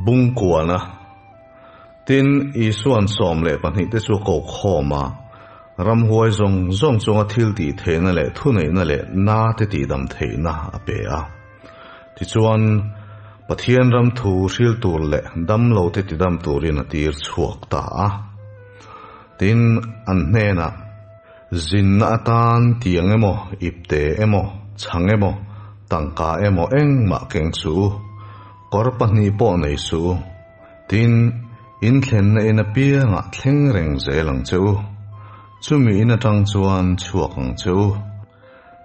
Bungkuana. Tin, Isua'n 12 te chu a ko khawm a, ramhuai zawng zawng chunga thil tih theihna leh thuneihna leh na te tihdam theihna a pe a. Tichuan, Pathian ram thu hril tur leh damlo te tidam turin a tir chhuak ta a. Tin, an hnenah, Zinna atan tiang emaw, ipte emaw, chhang emaw, tangka emaw engmah keng suh u, kawr pahnih pawh nei suh u. Tin, in thlenna in apiangah thleng reng zel ang che u. Chumi in atang chuan chhuak ang che u.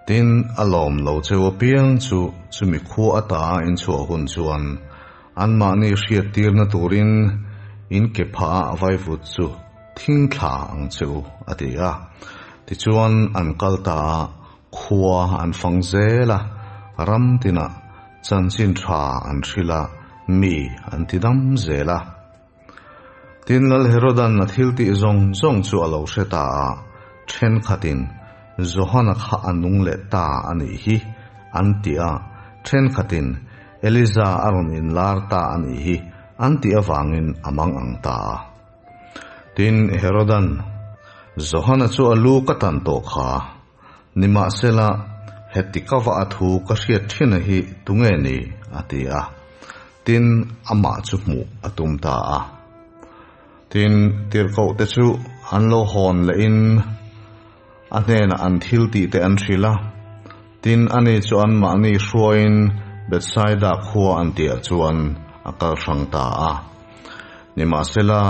Tin, a lawm lo cheu apiang chu chumi khua ata in chhuah hun chuan anmahni hriattirna turin in ke phah ah vaivut chu thing thla ang che u, a ti a. Tichuan an kal ta a, khua an fang zel a, ram tinah chanchin tha an hrilh a, mi an ti dam zel a. Tin, Lal Herodan a thil tih zawng zawng chu a lo hre ta a, thenkhatin, Johana kha a nung leh ta a nih hi, an ti a, thenkhatin, Eliza a rawn inlar ta a nih hi, an tih avangin a mang ang ta a. Tin, Herodan, Johana chu a lu ka tan tawh kha, Nimahsela, heti ka va a thu ka hriat thin a hi tunge ni? a ti a. Tin, amah chu hmuh a tum ta a. Tin, tirhkohte chu an lo hawn lehin a hnenah an thil tihte an hrilh a. Tin, ani chu anmahni hruaiin Bethsaida khua an tihah chuan a kal hrang ta a. Nimahsela,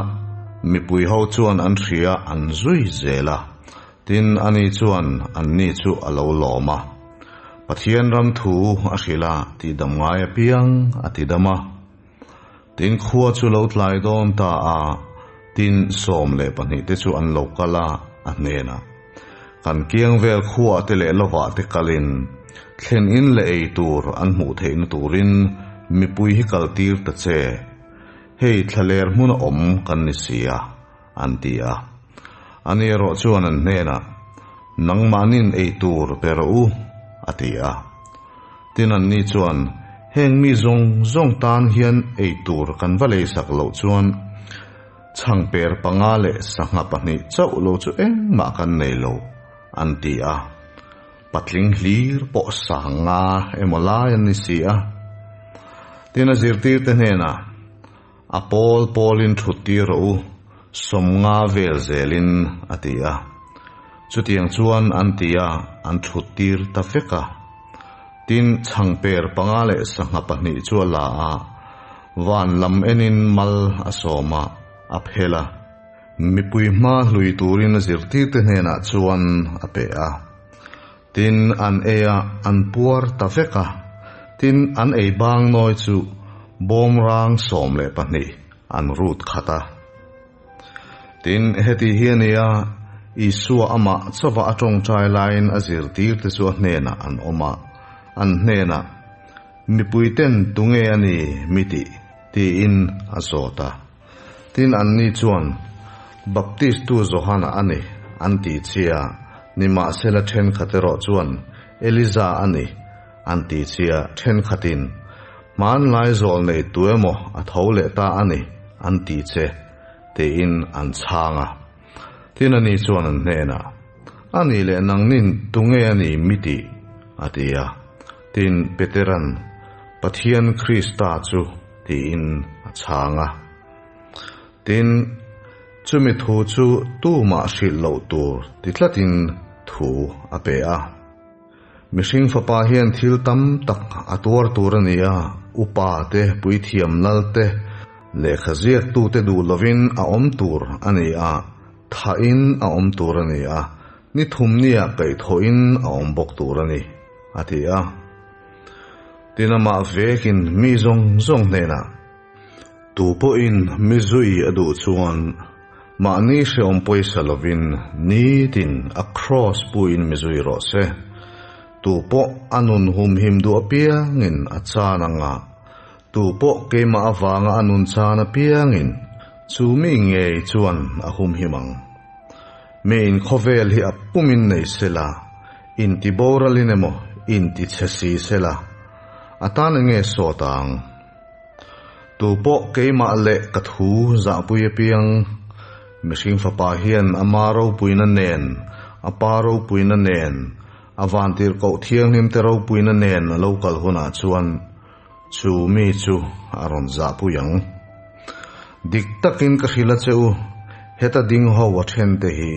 mipui ho chuan an hria an zui zel a. Tin, ani chuan anni chu a lo lawm a. Pathian ram thu a hrilh a, tihdam ngai apiang a tidam a. Tin, khua chu lo tlai dawn ta a, tin, 12 te chu an lo kal a, a hnenah, Kan kiang vel khuaah te leh lovah te kalin, thlen in leh ei tur an hmuh theihna turin mipui hi kaltir ta che. Hei thlaler hmuna awm kan ni si a. An ti a. Ani erawh chuan an hnenah, Nangmahnin ei tur pe rawh u, a ti a. Tin, anni chuan, Heng mi zawng zawng tan hian ei tur kan va leisak loh chuan chhangper panga leh sangha pahnih chauh lo chu engmah kan nei lo, an ti a. Patling hlir pawh sanga emaw lai an ni si a. Tin, a zirtirte hnenah, A pawl pawlin thut tir rawh u, 50 vel zelin, a ti a. Chutiang chuan an ti a, an thut tir ta vek a. Tin, chhangper panga leh sangha pahnih chu a la a, van lam enin mal a sawm a, a phel a. Mipui hma hlui turin a zirtirte hnenah chuan a pe a. Tin, an ei a, an puar ta vek a. Tin, an ei bang nawi chu bawmrang 12 an rut khat a. Tin, heti hi a nia, Isua amah chauva a tawngtai laiin a zirtirte chu a hnenah an awm a, an hnenah, Mipuiten tunge a ni mi tih? tiin a zawt a. Tin, anni chuan, Baptistu Johana a ni, an ti chia, nimahsela thenkhat erawh chuan, Eliza a ni, an ti chia, thenkhatin, Hmanlai zawl nei tu emaw a tho leh ta a ni, an ti che, tiin an chhang a. Tin, ani chuan an hnenah, A nih leh nangnin tunge a ni mi tih? a ti a. Tin, Petera'n, Pathian Krista chu tiin a chhang a. Tin, chumi thu chu tumah hrilh loh tur ti tlatin thu a pe a. Mihring fapa hian thil tam tak a tuar tur a ni a, upa te, puithiam lal te, lehkha ziaktute duh lovin a awm tur a ni a, thahin a awm tur a ni a, ni thumnia kaihthawhin a awm bawk tur a ni, a ti a. Tin, amah vekin mi zawng zawng hnenah, Tu pawhin mi zui a duh chuan mahni hrehawm pawisa lovin nitin a kraws puiin mi zui rawh se. Tu pawh a nun humhim duh apiangin a chan anga, tu pawh keimah avanga a nun chan apiangin chu mi ngei chuan a humhim ang. Mi inkhawvel hi a pumin nei sela, intiboralin emaw intichhe si sela, a tan enge sawt ang? Tupawh keimah leh ka thu zahpui apiang, mihring fapa hian ama ropuina nen, a pa ropuina nen, a vantirhkoh thianghlimte ropuina nen a lo kal hunah chuan chu mi chu a rawn zahpui ang. Dik takin ka hrilh a che u, heta ding ho a thente hi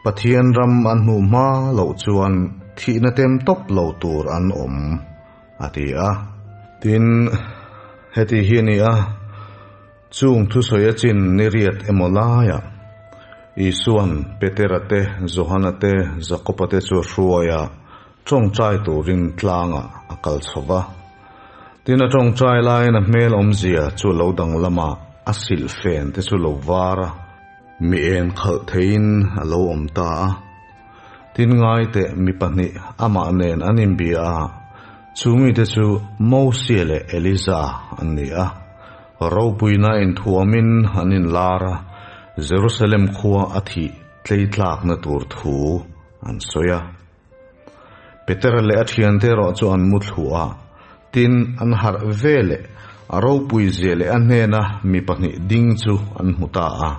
Pathian ram an hmuh hma loh chuan thihna tem tawp lo tur an awm, a ti a. Tin, heti hi a ni a, chung thusawi a chin ni riat emaw laiah Isua'n Petera te, Johana te, Jakoba te chu a hruai a, tawngtai turin tlangah a kal chho va. Tin, a tawngtai laiin a hmel awmzia chu a lo danglam a, a silhfen te chu lo var a, mi en khalh theiin a lo awm ta a. Tin, ngaiteh mi pahnih amah nen an inbia a, chu mite chu Mosia leh Eliza an ni a. Ropuina inthuamin an inlar a, Jerusalem khua a thih tleitlakna tur thu an sawi a. Petera leh a thiante erawh chu an mu thluah a, tin, an harh ve leh a ropui zia leh a hnena mi pahnih ding chu an hmu ta a.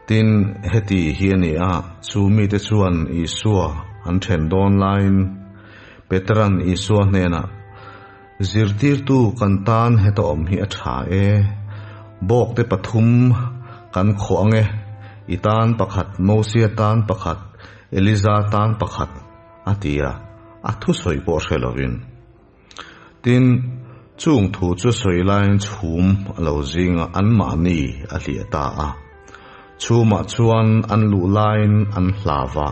Tin, heti hi a ni a, chu mite chuan Isua an then dawn laiin Petera'n Isua hnenah, Zirtirtu kan tan heta awm hi a tha e. Bawkte pathum kan khawh ang e, i tan pakhat, Mosia tan pakhat, Eliza tan pakhat, a ti a, a thusawi pawh hre lovin. Tin, chung thu chu sawi laiin chhum a lo zing a, anmahni a hliah ta a. Chhumah chuan an luh laiin an hlau a.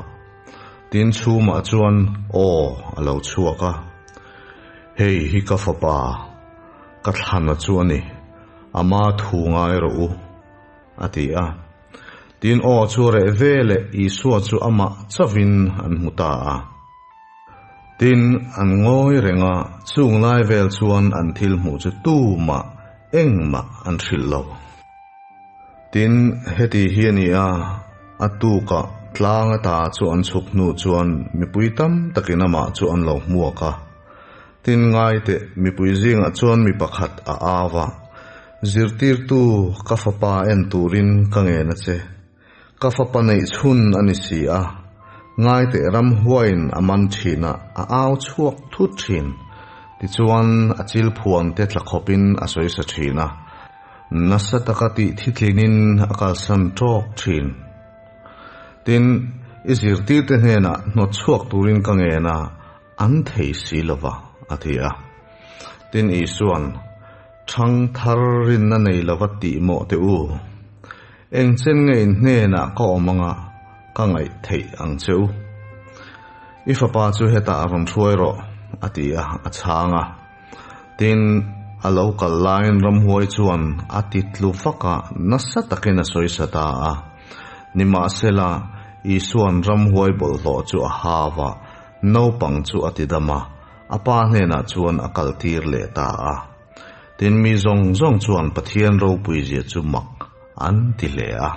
Tin, chhumah chuan aw a lo chhuak a. Hei hi ka fapa, ka thlana chu a ni, ama thu ngai rawh u, a ti a. Tin, aw chu reh ve leh Isua chu amah chauhin an hmu ta a. Tin, an ngawi reng a, chung lai vel chuan an thil hmuh chu tumah engmah an hrilh lo. Tin, heti hi a ni a, a tukah tlang ata chu an chhuk hnu chuan mipui tam takin amah chu an lo hmuak a. Tin, ngaiteh, mipui zingah chuan mi pakhat a au a, Zirtirtu, ka fapa en turin ka ngen a che. Ka fapa neih chhun a ni si a, ngaiteh ramhuaiin a man thin a, a au chhuak thut thin. Tichuan, a chil phuan te tla khawpin a sawi sa thin a. Nasa taka tih thitlinin a kalsan tawk thin. Tin, i zirtirte hnenah hnawt chhuak turin ka ngen a, an thei si lo va, a ti a. Tin, Isua'n, Thang thar rinna nei lova tih mawh teh u. Eng chen nge in hnenah ka awm anga ka ngaih theih ang che u? I fapa chu hetah rawn hruai rawh, a ti a, a chhang a. Tin, a lo kal laiin ramhuai chuan a ti tlu vak a, nasa takin a sawisa ta a. Nimahsela, Isua'n ramhuai bawlhhlawh chu a hau a, naupang chu a ti dam a, a pa hnenah chuan a kaltir leh ta a. Tin, mi zawng zawng chuan Pathian ropuizia chu mak an ti hle a.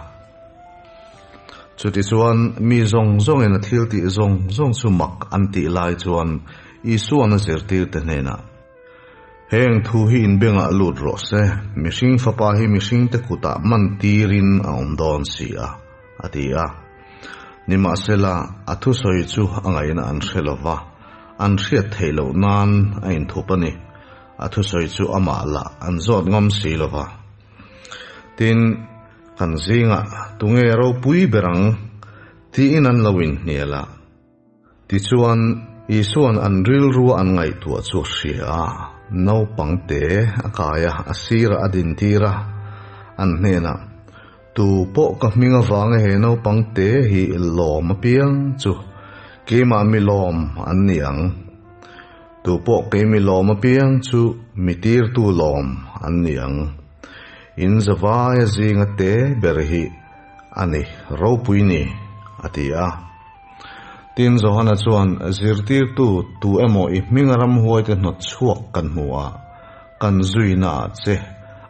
Chutichuan, mi zawng zawngin a thiltih zawng zawng chu mak an tih lai chuan Isua'n a zirtirte hnenah, Heng thu hi inbengah lut rawh se, mihring fapa hi mihringte kutah man tirin a awm dawn si a, a ti a. Nimahsela, a thusawi chu a ngaihna an hre lo va, an hriat theih loh nan a inthup a ni. A thusawi chu amah lah an zawt ngam si lo va. Tin, kan zingah tunge ropui ber ang tiin an lo inhnial a. Tichuan, Isua'n an rilrua an ngaihtuah chu a hria a, naupang te a kai a, a sirah a dintir a, an hnenah, Tu pawh ka hming avanga he naupang te hi lawm apiang chu keimah mi lawm an ni ang. Tu pawh kei mi lawm apiang chu mi tirtu lawm an ni ang. In zavaia zinga te ber hi a ni ropui ni, a ti a. Tin, Johana chuan, Zirtirtu, tu emaw i hminga ramhuaite hnawt chhuak kan hmu a, kan zuina ah che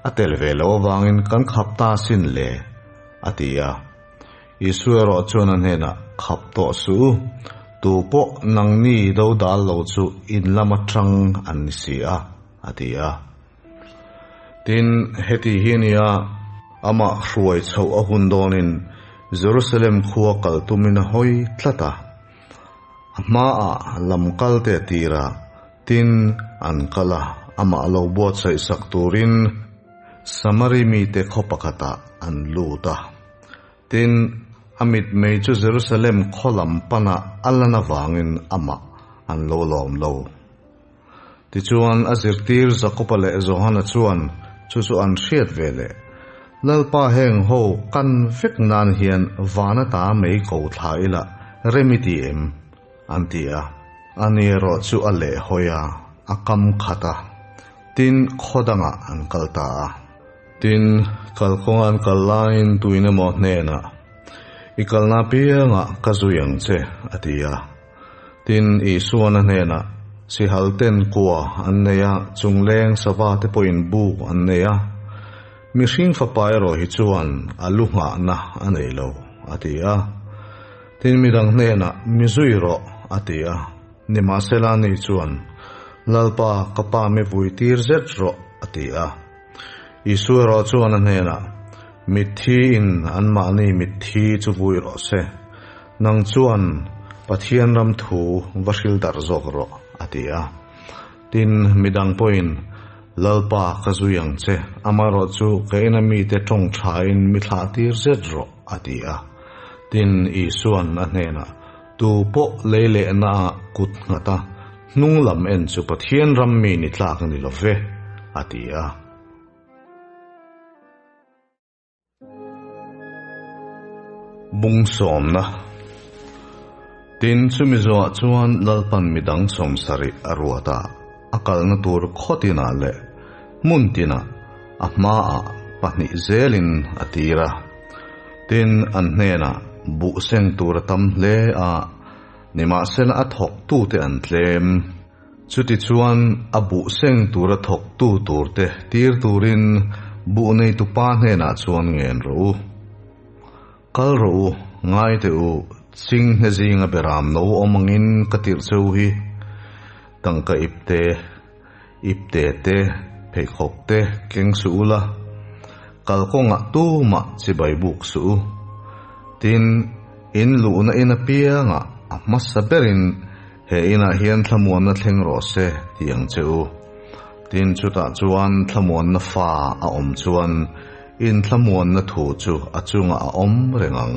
a tel ve loh avangin kan khap ta sin le, a ti a. Isua erawh chuan a hnenah, Khap tawh suh u, tu pawh nangni dodal lo chu in lam atang an ni si a, a ti a. Tin, heti hi a nia, amah hruai chhoh a hun dawnin Jerusalem khua kal tumin a hawi tlat a. A hmaah lam kal te a tir a, tin, an kal a, amah lo buatsaih sak turin Samari mite khaw pakhatah an lut a. Tin, a mitmei chu Jerusalem khaw lam panah a lan avangin amah an lo lawm lo. Tichuan, a zirtir Jakoba leh Johana chuan chu chu an hriat ve leh, Lalpa heng ho kan vek nan hian van ata mei ko thla ila rem i ti em? an ti a. Ani erawh chu a lehhawi a, a kam khat a. Tin, khaw dangah an kal ta a. Tin, kalkawnga an kal laiin tuin emaw hnenah, I kalna apiangah ka zui ang che, a ti a. Tin, Isuan a hnenah, Sihal ten kua an nei a, chungleng sava te pawhin buk an nei a. Mihring fapa erawh hi chuan a lu nghahna a nei lo, a ti a. Tin, midang hnenah, Mi zui rawh, a ti a. Nimahsela ani chuan, Lalpa, ka pa mi vui tir zet rawh, a ti a. Isua erawh chuan a hnenah, Mitthi in anmahni mitthi chu vui rawh se, nang chuan Pathian ram thu va hril darh zawk rawh, a ti a. Tin, midang pawhin, Lalpa ka zui ang che, amaherawh chu ka ina mite tawng thain mi thlah tir zet rawh, a ti a. Tin, Isuan a hnenah, Tu pawh lei lehna ah kut nghat a, hnung lam en chu Pathian ram mi ni tlak a ni lo ve, a ti a. Bung sawmna Tin, chumi zawhah chuan Lalpan midang sawmsarih a ruat a, a kalna tur khaw tinah leh hmun tinah a hmaah pahnih zelin a tir a. Tin, an hnenah buh seng tur a tam hle a, nimahsela a thawktute an tlem. Chutichuan, a buh seng tura thawktu turte tir turin buh neitupa hnenah chuan ngen rawh u. Kal rawh u, ngai teh u, chinghne zinga beram no awm angin ka tirh che u hi. Tangka ipte, ipte te, pheikhawk te keng suh ula, kalkawngah tumah chibai buk suh u. Tin, in luhna in apiangah a hmasa berin he inah hian thlamuanna thleng rawh se ti ang che u. Tin, chutah chuan thlamuanna fa a awm chuan Inthlamuanna thu chu a chungah a awm reng ang.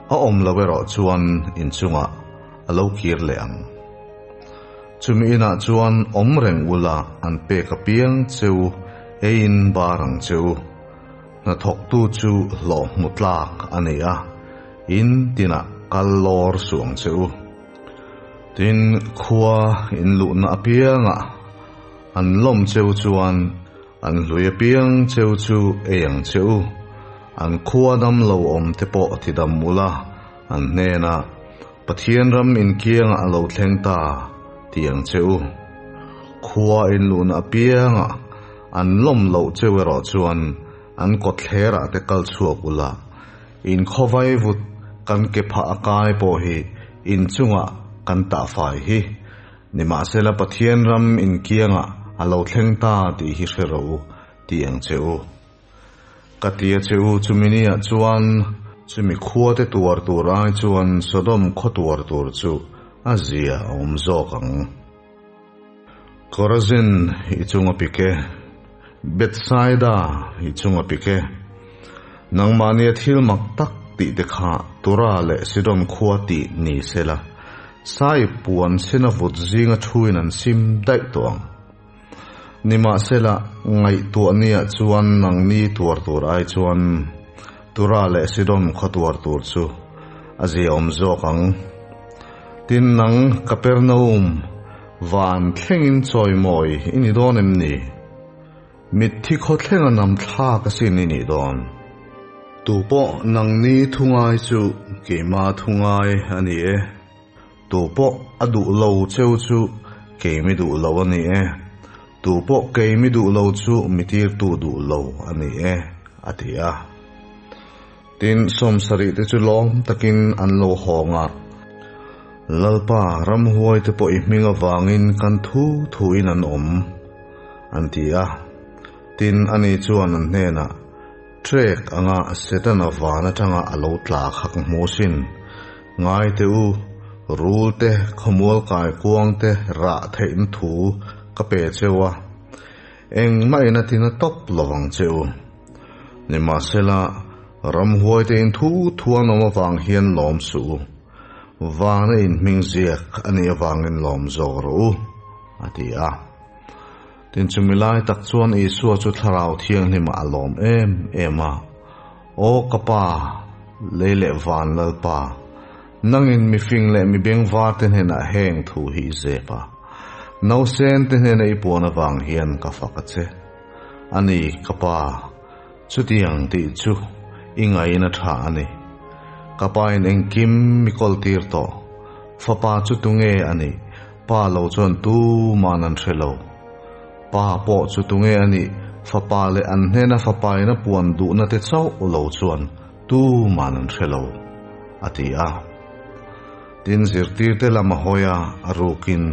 A awm lo erawh chuan inchungah a lo kir leh ang. Chumi inah chuan awm reng ula an pek apiang cheu eiin bar ang cheu. Hnathawktu chu hlawh hmu tlak a ni a, in tinah kal lawr suh ang cheu. Tin, khua in luhna apiangah an lawm cheu chuan An hlui apiang cheu chu ei ang che u. An khua dam lo awm te pawh ti dam ula, an hnenah, Pathian ram inkiangah a lo thleng ta, ti ang che u. Khua inluhna apiangah an lawm loh cheu erawh chuan an kawtthlerah te kal chhuak ula, in khawvai vut kan ke phah a kai pawh hi inchungah kan tah fai hi. Nimahsela Pathian ram inkiangah a lo thleng ta tih hi hre rawh u, ti ang che u. Ka ti a che u, chumi niah chuan chumi khuate tuar tur ai chuan Sodom khaw tuar tur chu a zia a awm zawk ang. Korazin i chunga pik e, Bethsaida i chunga pik e, nangmahnia thil mak tak tih te kha Tura leh Sidon khua tih ni sela, Sai puan sena vut zinga thuin an sim daih tawh ang. Nimahsela, ngaihtuah niah chuan nangni tuar tur ai chuan Tura leh Sidon khaw tuar tur chu a ziaawm zawk ang. Tin, nang Kapernaum, van thlengin chawimawi i ni dawn em ni? Mitthi khaw thlenga nam thlak asin i nih dawn. Tupawh nangni thu ngai chu keima thu ngai a ni e. Tupawh a duh lo cheu chu keimi duh lo a ni e. Tupawh keimi duh lo chu mi tirtu duh lo a ni e, a ti a. Tin, sawmsarih te chu lawm takin an lo hawng a. Lalpa, ramhuai te pawh i hming avangin kan thu thuin an awm, an ti a. Tin, ani chuan an hnenah, Trek anga Setana van atanga a lo tla kha ka hmu sin. Ngai teh u, rul te, khawmual kai kuang te rah theihna thu ka pe cheu a, engmah in a tina tawp lovang che u. Nimahsela, ramhuai te in thu thu an awm avang hian lawm suh u. Vana in hming ziak a nih avangin lawm zawk rawh u, a ti a. Tin, chumi lai tak chuan Isua chu Thlarau Thianghlimah a lawm em em a, Aw ka Pa, lei leh van Lalpa, nangin mifing leh mibengvar te hnenah heng thu hi i zep a, nausen te hnena i puan avang hian ka fak a che. A ni, ka Pa, chutiang tih chu i ngaihna tha a ni. Ka Pain engkim mi kawltir tawh, Fapa chu tunge a nih? Pa lo chuan tuman an hre lo. Pa pawh chu tunge a nih? Fapa leh an hnena fapaina puan duhna te chauh lo chuan tuman an hre lo, a ti a. Tin, zirtirte lama hawi a, a rukin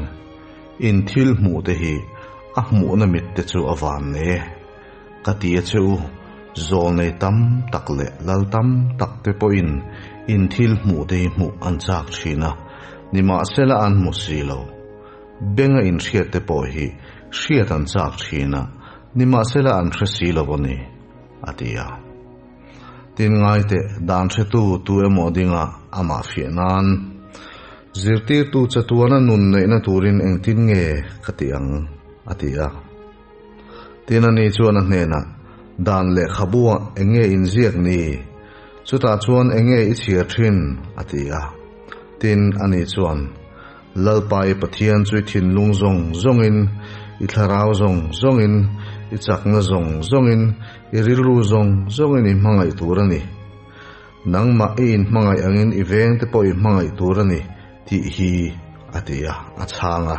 in thil hmuh te hi a hmuhna mit te chu a van nei e, ka ti a che u, zawlnei tam tak leh lal tam tak te pawhin in thil hmuh te hi hmuh an chak thin a, nimahsela an hmu si lo. Benga inhriat te pawh hi hriat an chak thin a, nimahsela an hre si lo a ni, a ti a. Tin ngaiteh dan hretu tu emaw dinga amah fiah nan zirtirtu chatuana nun neihna turin engtin nge ka ti ang, a ti a. Tin ani chuan a hnenah, Dan lehkhabuah eng nge inziak ni? Chutah chuan eng nge i chhiar thin? a ti a. Tin ani chuan, Lalpa i Pathian chu i thinlung zawng zawngin, i thlarau zawng zawngin, i chakna zawng zawngin, i rilru zawng zawngin i hmangaih tur a ni. Nangmah i inhmangaih angin i vengte pawh i hmangaih tur a ni, tih hi a ti a, a chhang a.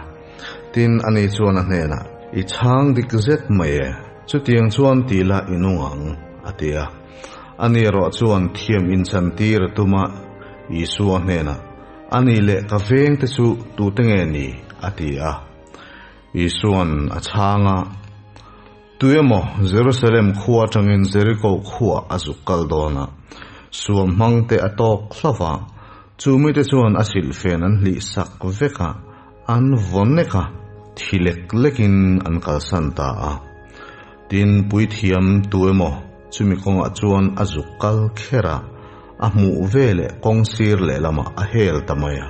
Tin, ani chuan a hnenah, I chhang dik zet mai e, chutiang chuan ti la i nung ang, a ti a. Ani erawh chuan thiam inchantir a tum a, Isua hnenah, Ani leh ka vengte chu tute nge ni? a ti a. Isua'n a chhang a, Tuemaw Jerusalem khua atangin Jeriko khuah a zuk kal dawn a, suam hmangte a tawk hlauh a, chu mite chuan a silhfen an hlih sak vek a, an vaw nek a, thi lek lekin an kalsan ta a. Tin, puithiam tuemaw chumi kawngah chuan a zuk kal kher a, a hmuh veleh kawng sir lehlamah a hel ta mai a.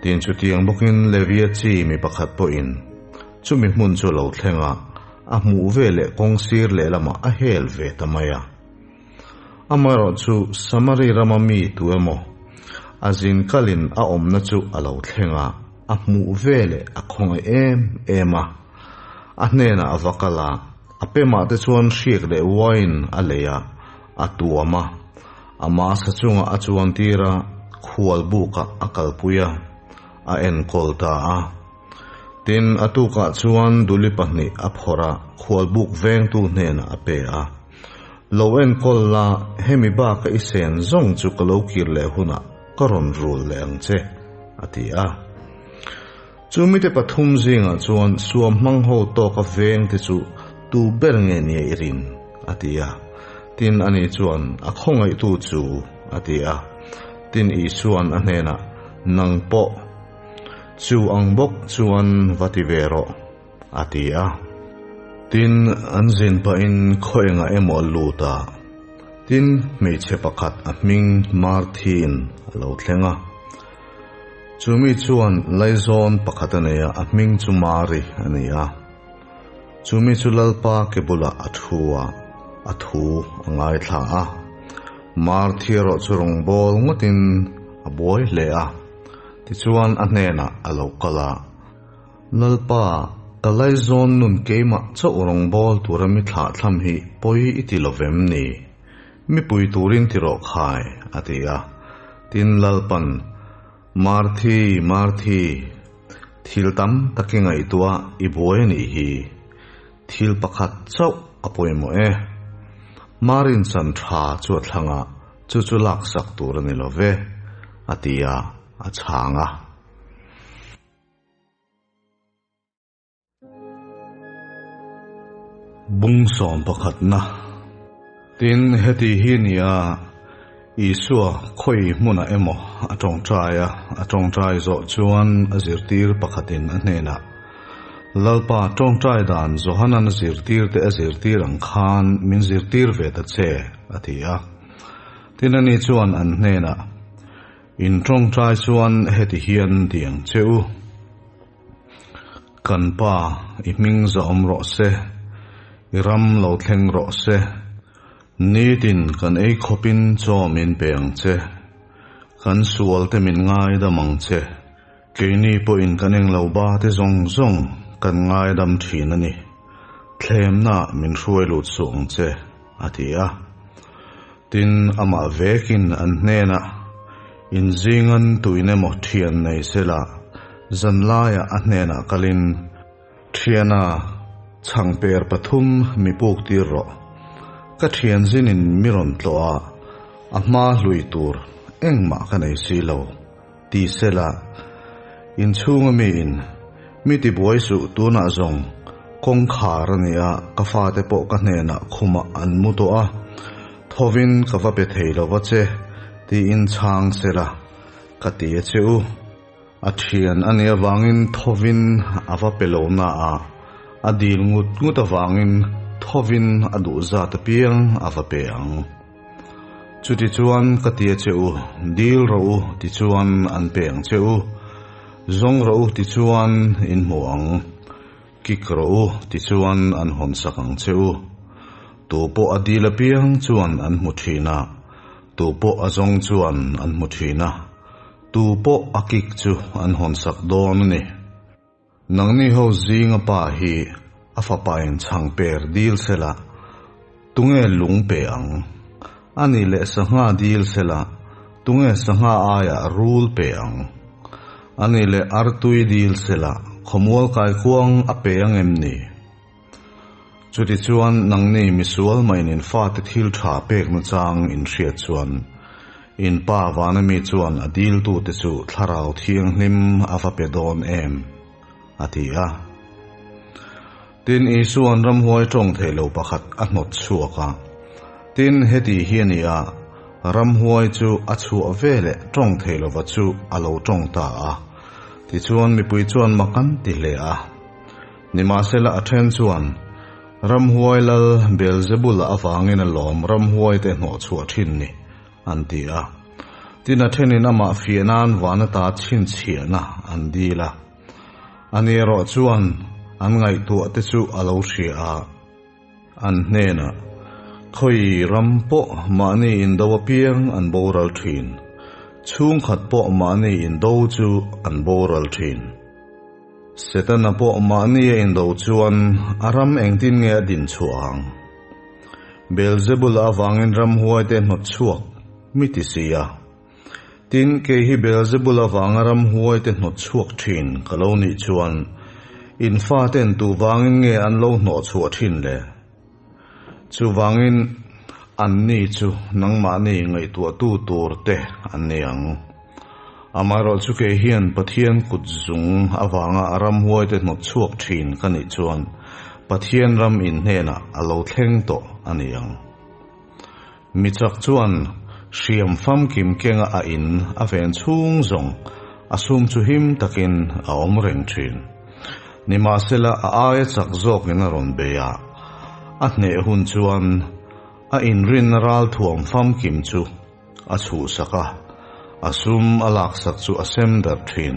Tin, chutiang bawkin Levia chi mi pakhat pawhin, Chumi hmun chu lo thleng a, a hmuh ve leh kawng sir lehlamah a hel ve ta mai a. Amaherawh chu Samari rama mi tu emaw a zin kalin a awmna chu a lo thleng a, a hmuh ve leh a khawngaih em em a. A hnenah a va kal a, a pemah te chuan hriak leh wine a lei a, a tuam a. Ama sa chungah a chuan tir a, khual bukah a kalpui a, a enkawl ta a. Tin, a tukah chuan duli pahnih a phawrh a, khualbuk vengtu hnenah a pe a. Lo enkawl la, hemi baka i sen zawng chu ka lo kir leh hunah ka rawn rul leh ang che, a ti a. Chu mite pathum zingah chuan suam hmang ho tawka vengte chu tu ber nge nia i rin? a ti a. Tin, ani chuan, A khawngaihtu chu, a ti a. Tin, Isua'n a hnenah, Nang pawh, Chu ang bawk chuan va ti ve rawh, a ti a. Tin, an zin pahin khaw engah emaw a lut a. Tin, hmeichhe pakhat a hming Marthin a lo thleng a. Chu mi chuan laizawn pakhat a nei a, a hming chu Mari a ni a. Chu mi chu Lalpa ke bulah a thu a, a thu a ngaithla a. Marthi erawh chu rawngbâwl ngawtin a buai hle a. Tichuan a hnenah a lo kal a, Lalpa, ka laizawn nun keimah chauh rawngbâwl tura mi thlahthlam hi pawi i ti lo vem ni? Mi pui turin ti rawh khai, a ti a. Tin, Lalpan, Marthi, Marthi, thil tam tak i ngaihtuah i buai a nih hi. Thil pakhat chauh a pawimawh e. Marin chan tha chu a thlang a, chu chu laksak tur a ni lo ve, a ti a, a chhang a. Bung sawmpakhatna. Tin, heti hi nia Isua khawi hmunah emaw a tawngtai a, a tawngtai zawh chuan a zirtir pakhatin a hnenah, Lalpa, tawngtai dan Johanan a zirtirte a zirtir ang khan min zirtir ve ta che, a ti a. Tin, ani chuan an hnenah, In tawngtai chuan heti hian ti ang che u. Kan Pa, i hming zahawm rawh se, i ram lo thleng rawh se. Nitin kan ei khawpin chaw min pe ang che. Kan sualte min ngaidam ang che. Keini pawhin kan englo ba te zawng zawng kan ngaidam thin a ni. Thlemnaah min hruai lut suh ang che, a ti a. Tin, amah vekin an hnenah, Inzingan tuin emaw thian nei sela, zanlaiah a hnenah kalin, Thiana, chhangper pathum mi puk tir rawh. Ka thian zinin mi rawn tlawh a, a hma hlui tur engmah ka nei si lo, ti sela, inchhunga miin, Mi tibuai suh, tunah zawng kawngkhar a nia, ka fate pawh ka hnenah khumah an mu tawh a, thovin ka va pe thei lo va che, tiin chhang sela, ka ti a che u. A thian a nih avangin thovin a va pe lo na a, a dil ngut ngut avangin thovin a duh zat apiang a va pe ang. Chutichuan ka ti a che u, dil rawh u tichuan an pe ang che u, zawng rawh u tichuan in hmu ang, kik rawh u tichuan an hawn sak ang che u. Tu pawh a dil apiang chuan an hmu thin a, tu pawh a zawng chuan an hmu thin a. Tu pawh a kik chu an hawn sak dawn a ni. Nangni ho zinga pa hi a fapa in chhang per dil sela, tunge lung pe ang? Ani leh sangha dil sela, tunge sangha aiah rul pe ang? Ani leh artui dil sela, khawmual kaikuang a pe ang em ni? Chutichuan, nangni misual maiin in fate thil tha pek nachang in hriat chuan, in Pa vana mi chuan a diltute chu Thlarau Thianghlim a va pe dawn em? a ti a. Tin, Isua'n ramhuai tawng thei lo pakhat a hnawt chhuak a. Tin, heti hi a ni a, ramhuai chu a chhuah veleh tawng thei lova chu a lo tawng ta a. Tichuan, mipui chuan mak an ti hle a. Nimahsela a then chuan, Ramhuai lal Beelzebula avangin a lawm ramhuaite hnawhchhuah thin ni, an ti a. Tin, a thenin amah fiah nan van ata chhinchhiahna an dil a. Ani erawh chuan an ngaihtuah te chu a lo hria a. An hnenah, Khawi ram pawh mahni indo apiang an boral thin, chhungkhat pawh mahni indo chu an boral thin. Setana pawh mahni a indo chuan a ram engtin nge a din chhuah ang? Beelzebula avangin ramhuaite hnawt chhuak mi ti si a. Tin, kei hi Beelzebula avanga ramhuaite hnawt chhuak thin ka lo nih chuan in faten tu vangin nge an lo hnawh chhuah thin le? Chuvangin, anni chu nangmahni ngaihtuahtu tur te an ni ang. Amaherawh chu kei hian Pathian kut zung avanga a ramhuaite hnawt chhuak thin ka nih chuan Pathian ram in hnenah a lo thleng tawh a ni ang. Mi chak chuan hriam famkim kenga a in a ven chhung zawng a sum chu him takin a awm reng thin. Nimahsela a aia chak zawkin a rawn bei a, a hneh hun chuan a inrinna ralthuam famkim chu a chhuhsak a, a sum a laksak chu a sem darh thin.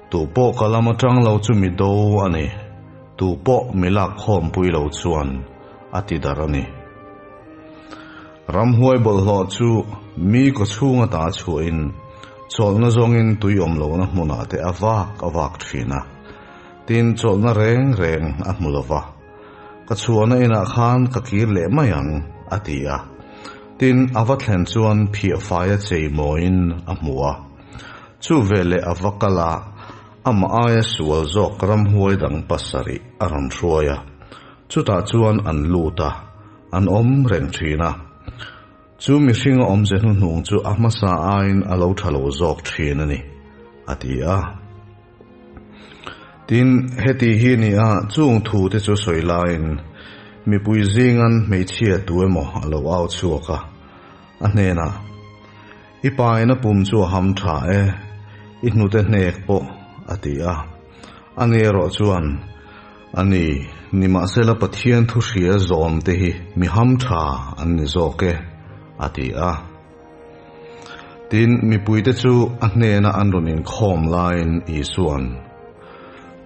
Tu pawh ka lam atang lo chu mi do a ni, tu pawh mi lak khawmpui lo chuan a ti darh a ni. Ramhuai bawlhhlawh chu mi kaw chhung ata chhuahin chawlhna zawngin tui awm lohna hmunah te a vak a vak thin a, tin chawlhna reng reng a hmu lo va. Ka chhuahna inah khan ka kir leh mai ang, a ti a. Tin, a va thlen chuan phiahfaia chei mawiin a hmu a. Chu veleh a va kal a, amah aia sual zawk ramhuai dang pasarih a rawn hruai a. Chutah chuan an lut a, an awm reng thin a. Chu mihringa awmze hnuhnung chu a hmasa aiin a lo tha lo zawk thin a ni, a ti a. Tin, heti hi a ni a, chung thu te chu sawi laiin. Mipui zingan hmeichhia tu emaw a lo au chhuak a, a hnenah, I pain a pum chu a ham tha e, i hnute hnek pawh, a ti a. Ani erawh chuan, A ni, nimahsela Pathian thu hria zawm te hi mi ham tha an ni zawk e, a ti a. Tin, mipuite chu a hnena an rawn inkhawm laiin Isua'n,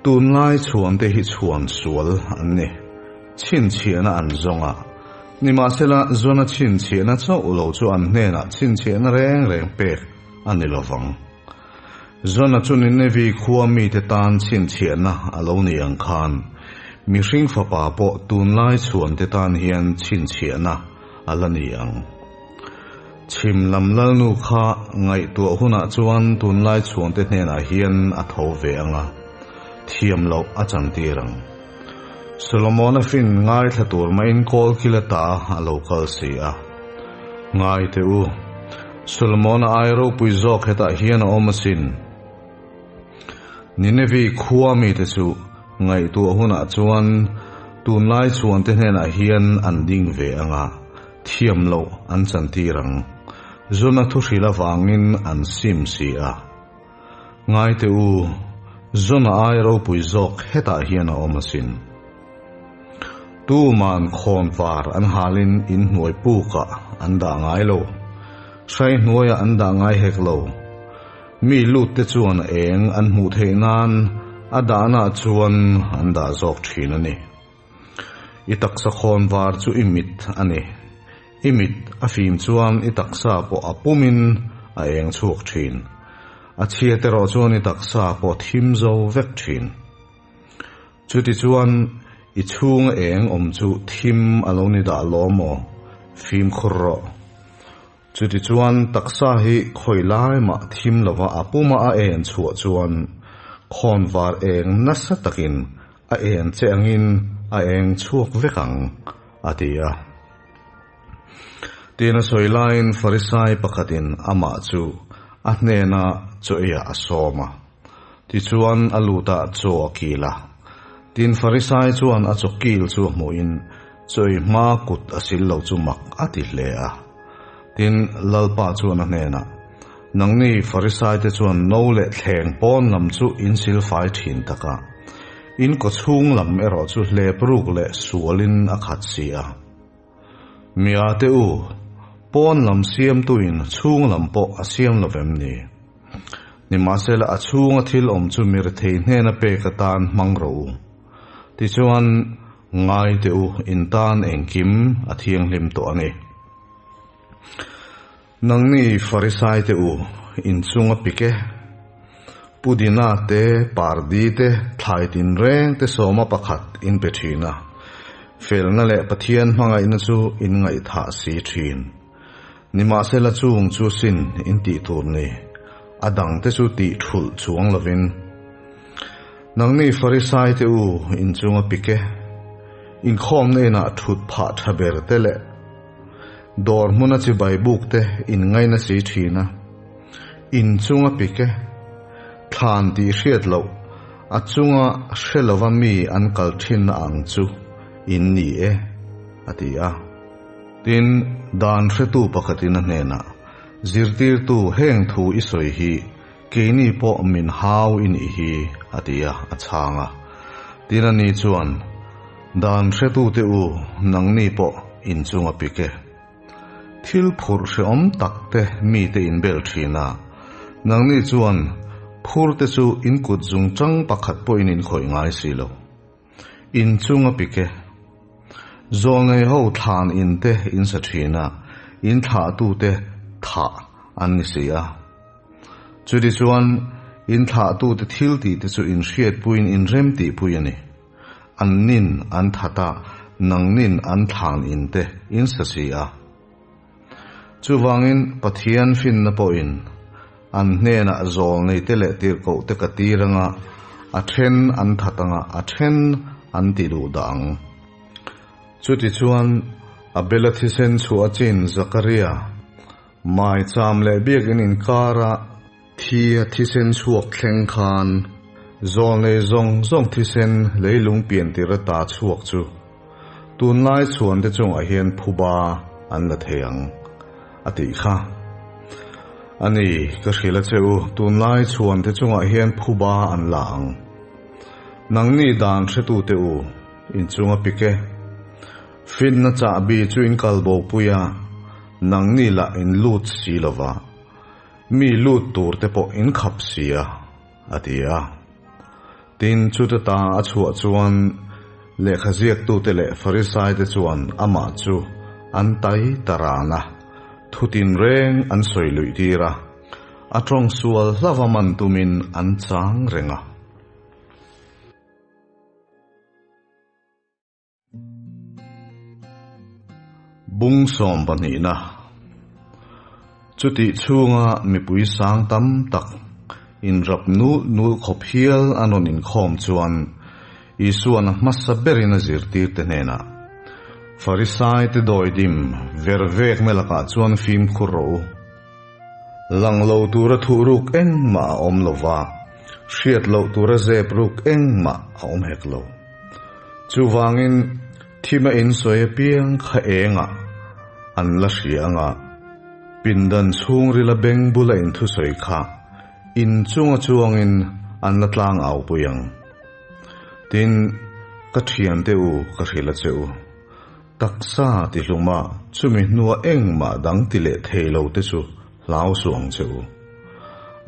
Tunlai chhuante hi chhuan sual an ni, chhinchhiahna an zawng a, nimahsela Jona chhinchhiahna chauh lo chu an hnenah chhinchhiahna reng reng pek a ni lovang. Jona chu Ninevi khua mite tan chhinchhiahna a lo ni ang khan, mihring fapa pawh tunlai chhuante tan hian chhinchhiahna a la ni ang. Chhim lam lalnu kha ngaihtuah hunah chuan tunlai chhuante hnenah hian a tho ve ang a, thiam loh a chantir ang. Solomona fin ngaithla tur maiin kawl kil ata a lo kal si a. Ngai teh u, Solomona ai ropui zawk hetah hian a awm asin. Ninevi khua mite chu ngaihtuah hunah chuan tunlai chhuante hnenah hian an ding ve ang a, Thiam loh an chantir ang. Zuna thu hrilh avangin an sim si a. Ngai teh u, Zuna ai ropui zawk hetah hian a awm asin. Tuman khawn var an halin in hnuai pukah an dah ngai lo. Hrai hnuaiah an dah ngai hek lo. Mi lut te chuan eng an hmuh theih nan a dahna chuan an dah zawk thin a ni. I taksa khawn var chu i mit a ni. I mit a fim chuan i taksa pawh a pumin a eng chhuak thin. A chhiat erawh chuan i taksa pawh thim zo vek thin. Chutichuan i chhunga eng awm chu thim a lo ni dah lawm aw, fimkhur rawh. Chutichuan taksa hi khawi lai mah thim lova a puma a en chhuah chuan khawn var eng nasa takin A eng che angin a eng chhuak vek ang, a ti a. Tiin a sawi laiin Farisai pakhatin amah chu a hnena chaw eiah a sawm a. Tichuan a lut a, chaw a kil a. Tin Farisai chuan a chaw kil chu a hmuhin chaw ei hma kut a sil lo chu mak a ti hle a. Tin Lalpa chuan a hnenah, Nangni Farisaite chuan no leh thleng pawn lam chu in silfai thin tak a, in kawchhung lam erawh chu hlep ruk leh sualin a khat si a. Miate u, pawn lam siamtuin chhung lam pawh a siam lo vem ni? Nimahsela a chhunga thil awm chu mirethei hnena pek atan hmang rawh u. Tichuan, ngaite u, in tan engkim a thianghlim tawh a ni. Nangni Farisai te u, inchung a pik e. Pudina te, pardi te, thlai tinreng te sawma pakhat in pe thin a. Felna leh Pathian hmangaihna chu in ngaihthah si thin. Nimahsela chung chu sin in tih tur ni, a dang te chu tih thulh chuang lovin. Nangni Farisai te u, inchung a pik e. Inkhawmna inah thut phah tha ber te leh. Dawr hmuna chibai buk te in ngaina si thin a, in chunga pik e, thlan tih hriat loh, a chunga hre lova mi an kal thinna ang chu in ni e, a ti a. Tin, dan hretu pakhatin a hnenah, Zirtirtu heng thu i sawi hi keini pawh min hau i nih hi, a ti a, a chhang a. Tin, ani chuan, Dan hretute u, nangni pawh in chunga pik e. Thil phurh hrehawm tak te mite in bel thin a, nangni chuan phur te chu in kut zung chang pakhat pawhin in khawih ngai si lo. In chunga pik e. Zawlnei ho thlan in te in sa thin a, in thlahtute thah an ni si a. Chutichuan, in thlahtute thil tih te chu in hriatpuiin in remtihpui a ni. An nin an that a, nang nin an thlan in te in sa si a. Chuvangin Pathian finna pawhin an hnenah zawl nei te leh tirhkoh te ka tir anga a then an that anga a then an ti duh dah ang. Chutichuan Abela thisen chhuah a chin Zakaria maicham leh biakinn inkara Thi a thisen chhuak thleng khan zawlnei zawng zawng thisen leilung pian tir ata chhuak chu. Tunlai chhuan te chungah hian phuba an la thei ang, a tih kha. A ni, ka hrilh a che u, tunlai chhuan te chungah hian phuba an la ang. Nangni dan hretute u, inchunga pik e. Finna chahbi chu in kal bopui a, nangni lah in lut si lo va, mi lut tur te pawh in khap si a, a ti a. Tin, chuta ta a chhuah chuan lehkha ziaktute leh Farisaite chuan amah chu an tai ta ran a, thu tinreng an sawi luih tir a, a tawng sual hlava man tumin an chang reng a. Bung sawm pahnihna Chutih chhunga mipui sang tam tak inrap nul nul khawp hial an rawn inkhawm chuan Isua'n a hmasa berin a zirtirte hnenah, Farisaite dawidim vervekna lakah chuan fimkhur rawh u. Lang lo tura thuh ruk engmah a awm lo va, hriat loh tura zep ruk engmah a awm hek lo. Chuvangin, thim a insawi apiang kha engah an la hria anga, pindan chhungrila beng bula inthusawi kha inchunga chuangin an la tlang au pui ang. Tin, ka thiante u ka hrilh a che u. Taksa ti hluma chumi hnua engmah dang ti leh thei lo te chu hlau suh ang che u.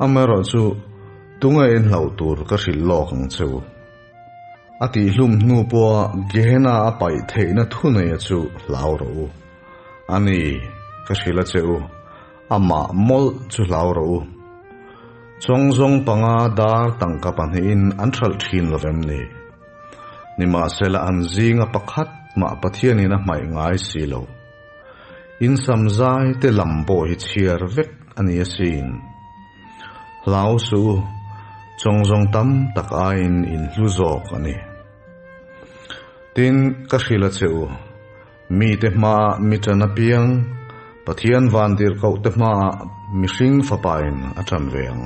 Amaherawhchu, tunge inhlauh tur ka hrilh lawk ang che u. A tihhlum hnu pawha Gehenna a paih theihna thuneia chu hlau rawh u. A ni, ka hrilh a che u, amah mawlh chu hlau rawh u. Chawngzawng panga dar tangka pahnihin an hralh thin lo vem ni? Nimahsela an zinga pakhat mah Pathianin a hmaih ngai si lo. In sam zai te lam pawh hi chhiar vek a ni asin. Hlau suh u, chawngzawng tam tak aiin in hlu zawk a ni. Tin, ka hrilh a che u, mite hmaah mi ṭan apiang, Pathian vantirhkohte hmaah mihring fapain a ṭan ve ang.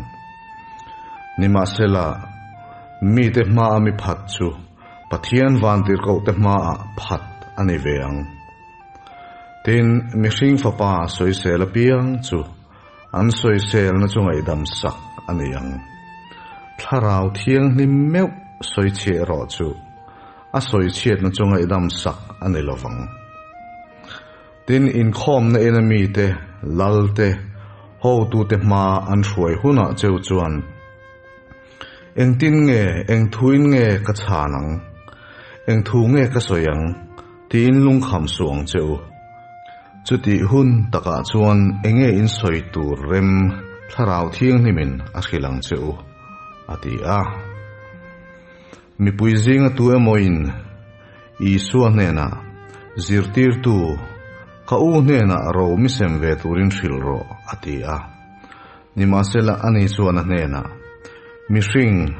Nimahsela, mite hmaa mi phat chu Pathian vantirhkohte hmaah phat a ni ve ang. Tin, mihring fapa sawisel apiang chu an sawiselna chu ngaihdam sak a ni ang. Thlarau thianghlim meuh sawichhiah erawh chu a sawichhiatna chu ngaihdam sak a ni lo vang. Tin, inkhawmna ina mite, lalte, hotute hma an hruai hunah cheu chuan, Engtin nge, eng thuin nge ka chhan ang? Eng thu nge ka sawi ang? Tiin lungkham suh ang che u. Chutih hun takah chuan enge in sawi tur rem Thlarau Thianghlimin a hrilh ang che u, a ti a. Mipui zinga tu emawin Isua hnenah, Zirtirtu, ka u hnenah ro mi sem ve turin hrilh rawh, a ti a. Nimahsela ani chuan a hnenah, Mihring,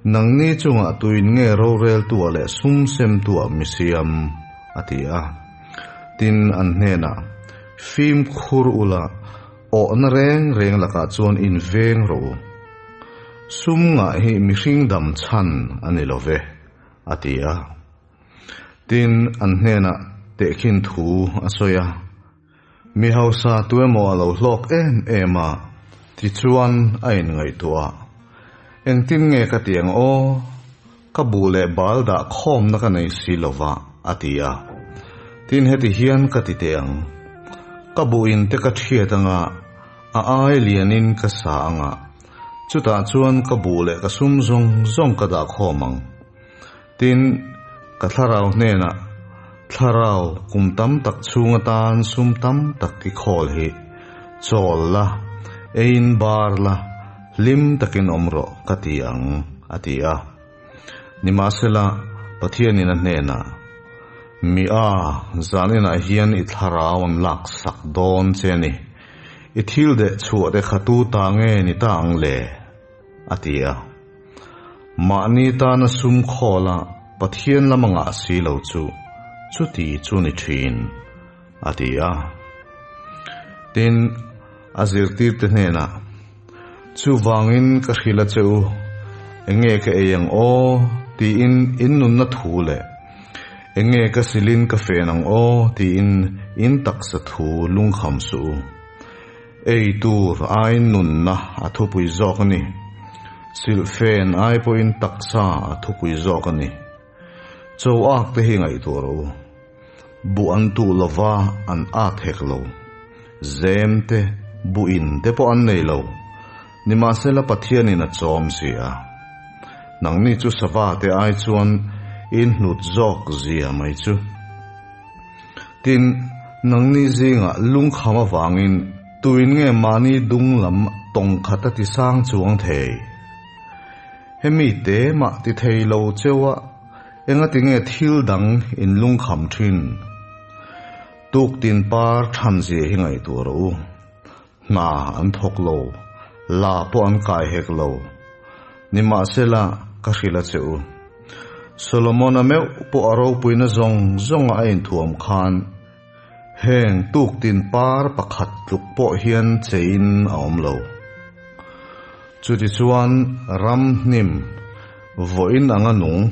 nangni chungah tuin nge roreltuah leh sum semtuah mi siam? a ti a. Tin, an hnenah, Fimkhur ula, awhna reng reng lakah chuan in veng rawh u. Sum ngah hi mihring dam chhan a ni lo ve, a ti a. Tin, an hnenah tehkhin thu a sawi a. Mi hausa tuemaw a lo hlawk em em a, tichuan a inngaihtuah. Engtin nge ka ti ang aw? Ka buh leh bal dah khawmna ka nei si lo va, a ti a. Tin, heti hian ka ti teh ang. Ka buhin te ka thiat anga, a ai lianin ka sa anga, chutah chuan ka buh leh ka sum zawng zawng ka dah khawm ang. Tin, ka thlarau hnenah, Thlarau, kum tam tak chhung atan sum tam tak i khawl hi, chawl la, eiin bar la, hlim takin awm rawh ka ti ang, a ti a. Nimahsela, Pathianin a hnenah, Mi a, zaninah hian i thlarau an laksak dawn che a ni, i thil deh chhuah te kha tu ta nge ni ta ang le? a ti a. Mahni tana sum khawla Pathian lama ngah si lo chu chuti chu ni thin, a ti a. Tin, a zirtirte hnenah, Chuvangin ka hrilh a che u, enge ka ei ang aw? tiin in nunna thu leh. Enge ka silin ka fen ang aw tiin in taksa thu lungkham suh u. Ei tur aiin nunna a thupui zawk a ni. Silhfen ai pawhin taksa a thupui zawk a ni. Cho ak te hi ngaihtuah rawh u. Buh an tuh lova an at hek lo. Zem te, buh in te pawh an nei lo. Nimahsela Pathianin a chawm si a. Nangni chu sava te ai chuan in hnut zawk zia mai chu. Tin, nangni zingah lungkham avangin tuin nge mahni dung lam tawng khat a ti sang chuang thei? Hemi te mah ti thei lo cheu a, engati nge thil dang in lungkham thin? Tuktin par than zia hi ngaihtuah rawh u. Hna an thawk lo, la pawh an kai hek lo. Nimahsela, ka hrilh a che u. Solomon-a meuh pawh a ropuina zawng zawnga a inthuam khan heng tuktin par pakhat tluk pawh hian cheiin a awm lo. Chutichuan ram hnim vawiin anga nung,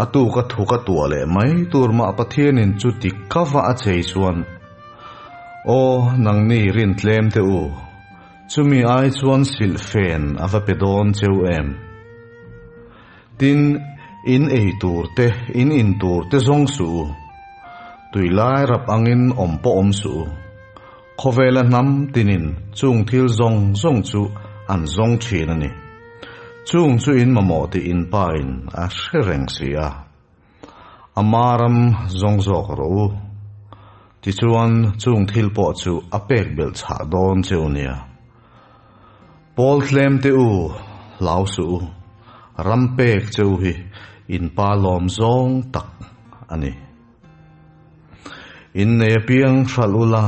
a tuka thuka tuah leh mai tur mah Pathianin chuti kava a chei chuan, Aw, nangni rin tlem teh u, chumi ai chuan silhfen a va pe dawn cheu em? Tin, in ei tur te, in in tur te zawng suh u. Tui lai rap angin awm pawh awm suh u. Khawvela hnam tinin chung thil zawng zawng chu an zawng thin a ni. Chung chu in mamawh tih in pain a hre reng si a. A ma ram zawng zawk rawh u. Tichuan, chung thil pawh chu a pek belh chhah dawn cheu nia. Pawl tlem te u, hlau suh u, ram pek cheu hi in pa lawm zawng tak a ni. In nei apiang hralh ula,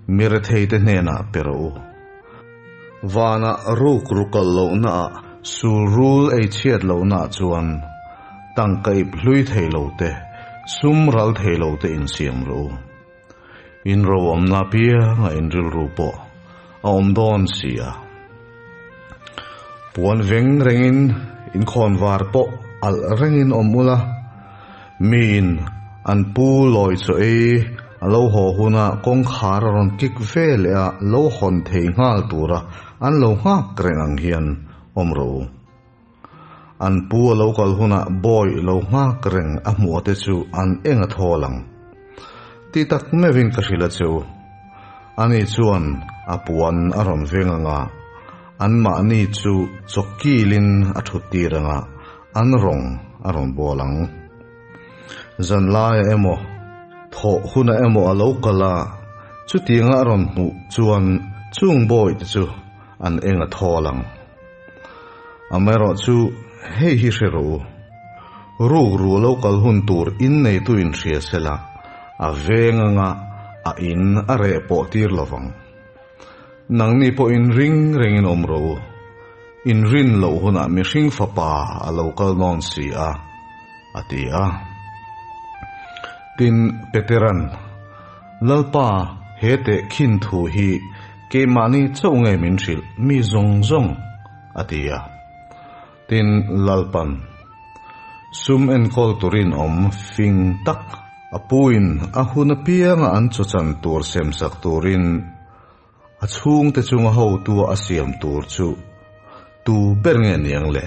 mi rethei te hnenah pe rawh u. Vanah ruk rukal lohnaah sul rul ei chhiat lohnaah chuan tangka ip hlui thei lo te, sum ral thei lo te insiam rawh u. In ro awmna apianga in rilru pawh a awm dawn si a. Puan veng rengin in khawnvar pawh alh rengin awm ula, miin an pu lawi chaw ei a lo haw huna kawngkhar a rawn kik ve leh a lo hawn thei nghal tura an lo nghak reng ang hian awm rawh u. An pu a lo kal hunah bawi lo nghak reng a hmuh te chu an eng a thawl ang. Ti tak meuhin ka hrilh a che u. Ani chuan a puan a rawn veng ang a, anmahni chu chawkilin a thut tir ang a, an rawng a rawn bawl ang. Zanlaia emaw, thawh hunah emaw a lo kal a, chutianga a rawn hmuh chuan chung bawihte chu an eng a thawl ang. Amaherawhchu, hei hi hre rawh u, rukru lo kal hun tur inneitu inhria sela, a veng anga a in a reh pawh tir lo vang. Nangni pawh inring rengin awm rawh u, inrin loh hunah mihring fapa a lo kal nawn si a, a ti a. Tin, Petera'n, Lalpa, he tehkhin thu hi keimahni chauh nge min hrilh mi zawng zawng? a ti a. Tin, Lalpa'n, Sum enkawl turin awm fing tak, a puin a hun apianga an chawchan tur semsak turin a chhungte chunga hotua a siam tur chu tu ber nge niang le?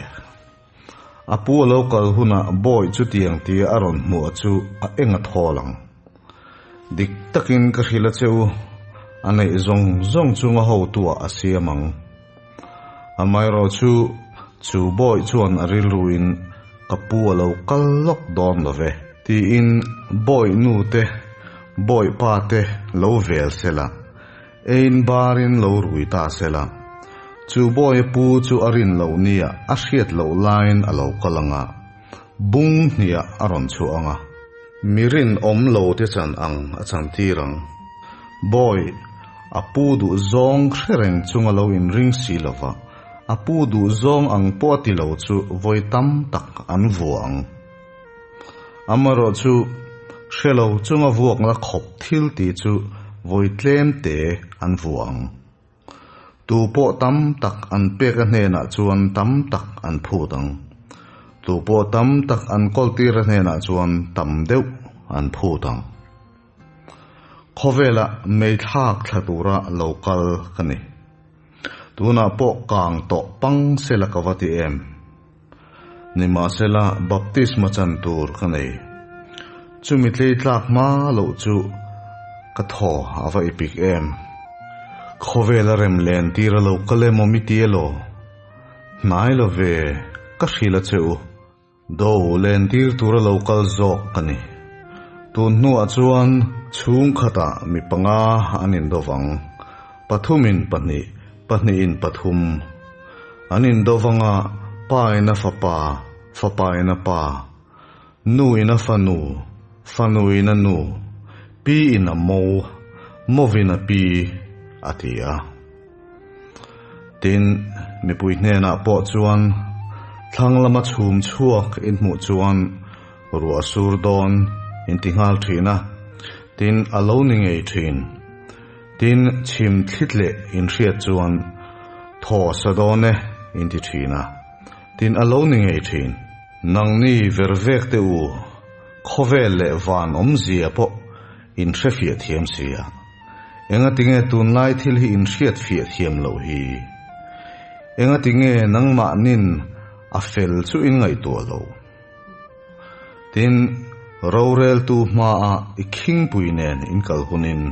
A pu a lo kal hunah bawi chutiang tia a rawn hmuh chu a eng a thawl ang. Dik takin ka hrilh a che u, a neih zawng zawng chunga hotuah a siam ang. Amaherawh chu, chu bawi chuan a rilruin ka pu a lo kal lawk dawn lo ve tiin bawi nu te, bawi pa te lo vel sela, Ein barin lo rui ta sela, chu bawi pu chu a rin loh nia a hriat loh laiin a lo kal ang a, bung hniah a rawn chhuah ang a. Mi rinawm lo te chan ang a chan tir ang. Bawi, a pu duh zawng hre reng chunga lo inring si lova, a pu duh zawng ang pawh a ti lo chu vawi tam tak an vua ang. Amaherawh chu, hre lo chunga vuakna khawp thil tih chu vawi tlem te an vuah ang. Tu pawh tam tak an pek a hnenah chuan tam tak an phut ang. Tupawh tam tak an kawltira hnenah chuan tam deuh an phut ang. Khawvela meithlak thla tura lo kal ka ni. Tunah pawh kang tawh pang sela ka va ti em? Nimahsela baptisma chan tur ka nei. Chumi tlei tlak hma loh chu ka thaw a va ipik em? Khawvela rem len tir a lo kal emaw mi ti elaw? Hnai lo ve, ka hrilh a che u. Do len tir tura lo kal zawk ka ni. Tun hnuah chuan chhungkhatah mi panga an indo vang. Pathumin pahnih, pahnihin pathum. An indo vanga pa in a fapa, fapa in a pa, nu in a fanu, fanu in a nu, pi in a mo, movin a pi, a ti a. Tin, mipui hnenah pawh chuan thlang lama chhum chhuak in hmuh chuan ruah sur dawn in ti nghal thin a, tin a lo ni ngei thin. Tin, chhim thlit leh in hriat chuan thaw sa dawn e in ti thin a, tin a lo ni ngei thin. Nangni ver vek te u, khawvel leh van awmzia pawh in hrefiah thiam sia. Engatinge tunlai thil hi in hriat fiah thiam loh hi? Engatinge nangmahnin a fel chu in ngaihtuah lo? Tin, roreltu hmaah i khingpui nen in kal hunin,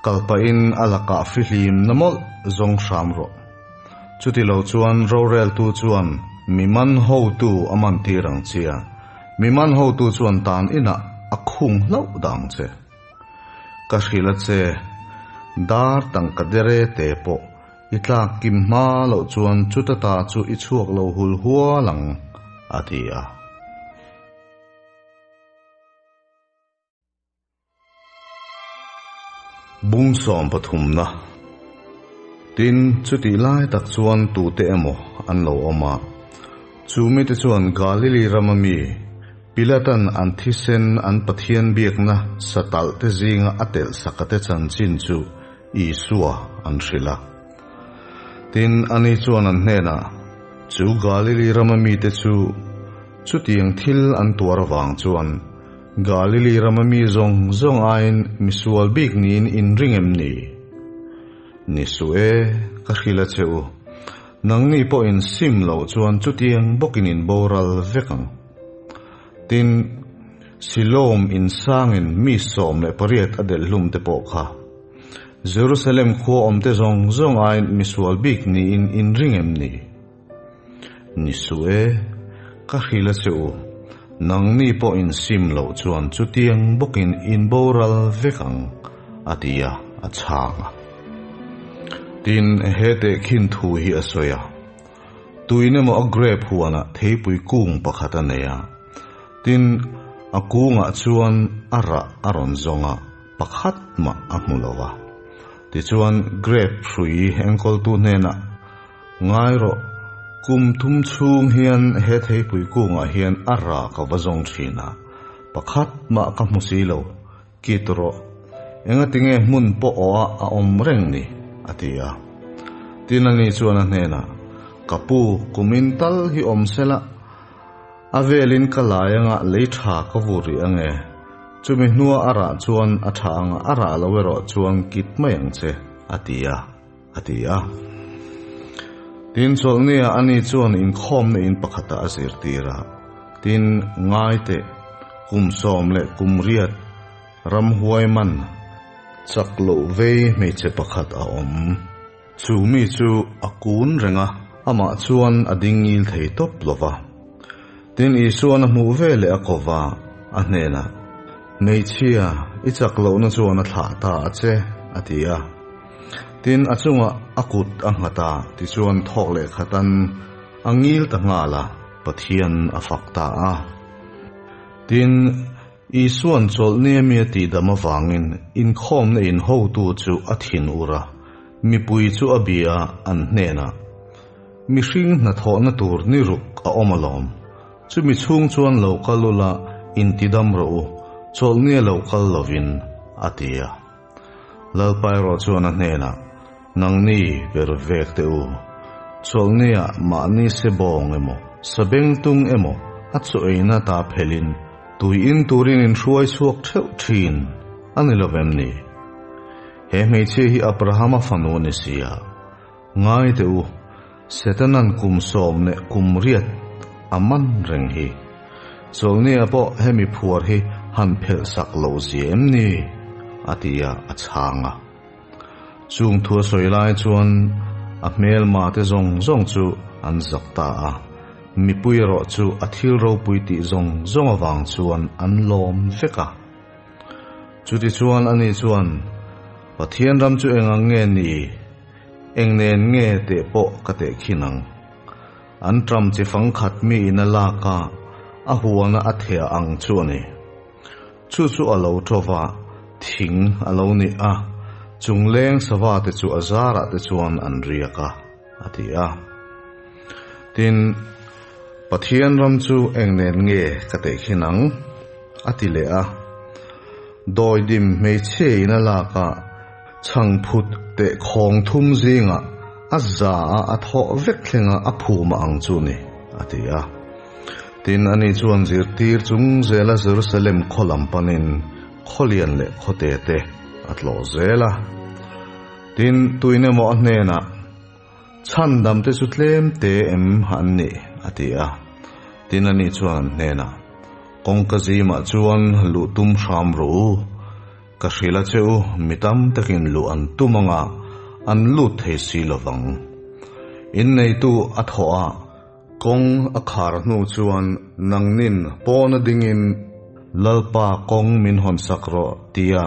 kal pahin a lakah fihlim na mawlh zawng hram rawh. Chuti lo chuan roreltu chuan mi man hotu a man tir ang chia, mi man hotu chuan tan inah a khung hlauh dah ang che. Ka hrilh a che, dar tangka dere te pawh i tlak kim hma loh chuan chuta ta chu i chhuak lo hul hual ang, a ti a. Bung sawm pathumna. Tin, chutih lai tak chuan tute emaw an lo awm a. Chu mite chuan Galili rama mi, Pilatan an thisen an Pathian biakna satalh te zinga a telh sakate chanchin chu Isua an hrilh a. Tin, ani chuan an hnenah, Chu Galili rama mite chu chutiang thil an tuar avang chuan Galili rama mi zawng zawng aiin misual bik niin in ring em ni? Ni suh e, ka hrilh a che u. Nangni pawhin sim loh chuan chutiang bawkin in boral vek ang. Tin, Siloam in sangin mi 18 a delh hlum te pawh kha. Jerusalem khua awmte zawng zawng aiin misual bik niin in ring em ni? Ni suh e, ka hrilh a che u, nangni pawhin sim loh chuan chutiang bawkin in boral vek ang, a ti a, a chhang a. Tin, he tehkhin thu hi a sawi a, Tuin emaw a grape huanah theipui kung pakhat a nei a, tin, a kungah chuan a rah a rawn zawng a, pakhat mah a hmu lo va. Tichuan, grape hrui enkawltu hnenah, Ngai rawh, kum thum chhung hian he theipui kungah hian a rah ka va zawng thin a, pakhat mah ka hmu si lo, Kit rawh, engatinge hmun pawh aw ah a awm reng ni? a ti a. Tin ani chuan a hnenah, Ka pu, kumin tal hi awm sela, a velin ka lai anga lei tha ka vur rih ange. Chumi hnua a rah chuan a tha anga a rah lo erawh chuan kit mai ang che, a ti a, a ti a. Tin chawlhnia ani chuan inkhawmna in pakhatah a zirtir a. Tin, ngai teh, kum sawm leh kum riat ramhuai man chak loh vei hmeichhe pakhat a awm. Chu mi chu a kun reng a, amah chuan a ding ngil thei tawp lo va. Tin, Isua'n a hmuh ve leh a ko va, a hnenah, Hmeichhia, i chak lohna chuan a thlah ta a che, a ti a. Tin, a chungah a kut a nghat a, tichuan thawk leh khatan a ngil ta nghal a, Pathian a fak ta a. Tin, Isua'n chawlhni ami a tihdam avangin inkhawmna in hotu chu a thin ur a, mipui chu a bia an hnenah, Mihring hnathawhna tur ni ruk a awm alawm, chumi chhung chuan lo kal ula intidam rawh u, chawlhni a lo kal lovin, a ti a. Lalpa erawh chuan a hnenah, Nangni ber vek teh u. Chawlhniah mahni se bawng emaw, sabengtung emaw a chaw eina ta phelin tui in turin in hruai chhuak theuh thin a ni lo vem ni? He hmeichhia hi Abrahama fanu a ni si a, ngai teh u, Setanan kum sawm leh kum riat a man reng hi. Chawlhniah pawh hemi phuar hi han phelh sak loh zia em ni? a ti a, a chhang a. Chung thu a sawi lai chuan a hmelma te zawng zawng chu an zak ta a, mipui erawh chu a thil ropui tih zawng zawng avang chuan an lawm vek a. Chutichuan ani chuan, Pathian ram chu eng ang nge ni? Eng nen nge teh pawh ka teh khin ang. An ṭam chi fangkhat mi in a lak a, a huana a theh ang chu a ni. Chu chu a lo ṭo va, thing a lo ni a, chung leng sava te chu a zarah te chuan an riak a, a ti a. Tin, Pathian ram chu eng nen nge ka tehkhin ang? a ti leh a. Dawidim hmeichhia in a lak a, chhangphut teh khawng thum zingah a za a a thawh vek thlenga a phum ang chu ni, a ti a. Tin, ani chuan zirtir chung zela Jerusalem khaw lam panin khawlian leh khawte te a tlawh zel a. Tin, tuin emaw a hnenah, Chhandam te chu tlem te em an nih? a ti a. Tin, ani chuan an hnenah, Kawngka zimah chuan luh tum hram rawh u. Ka hrilh a che u, mi tam takin luh an tum anga an lut thei si lovang. Inneitu a thawh a. Kawng a khar hnu chuan nangnin pawna dingin Lalpa kawng min hawn sak rawh tia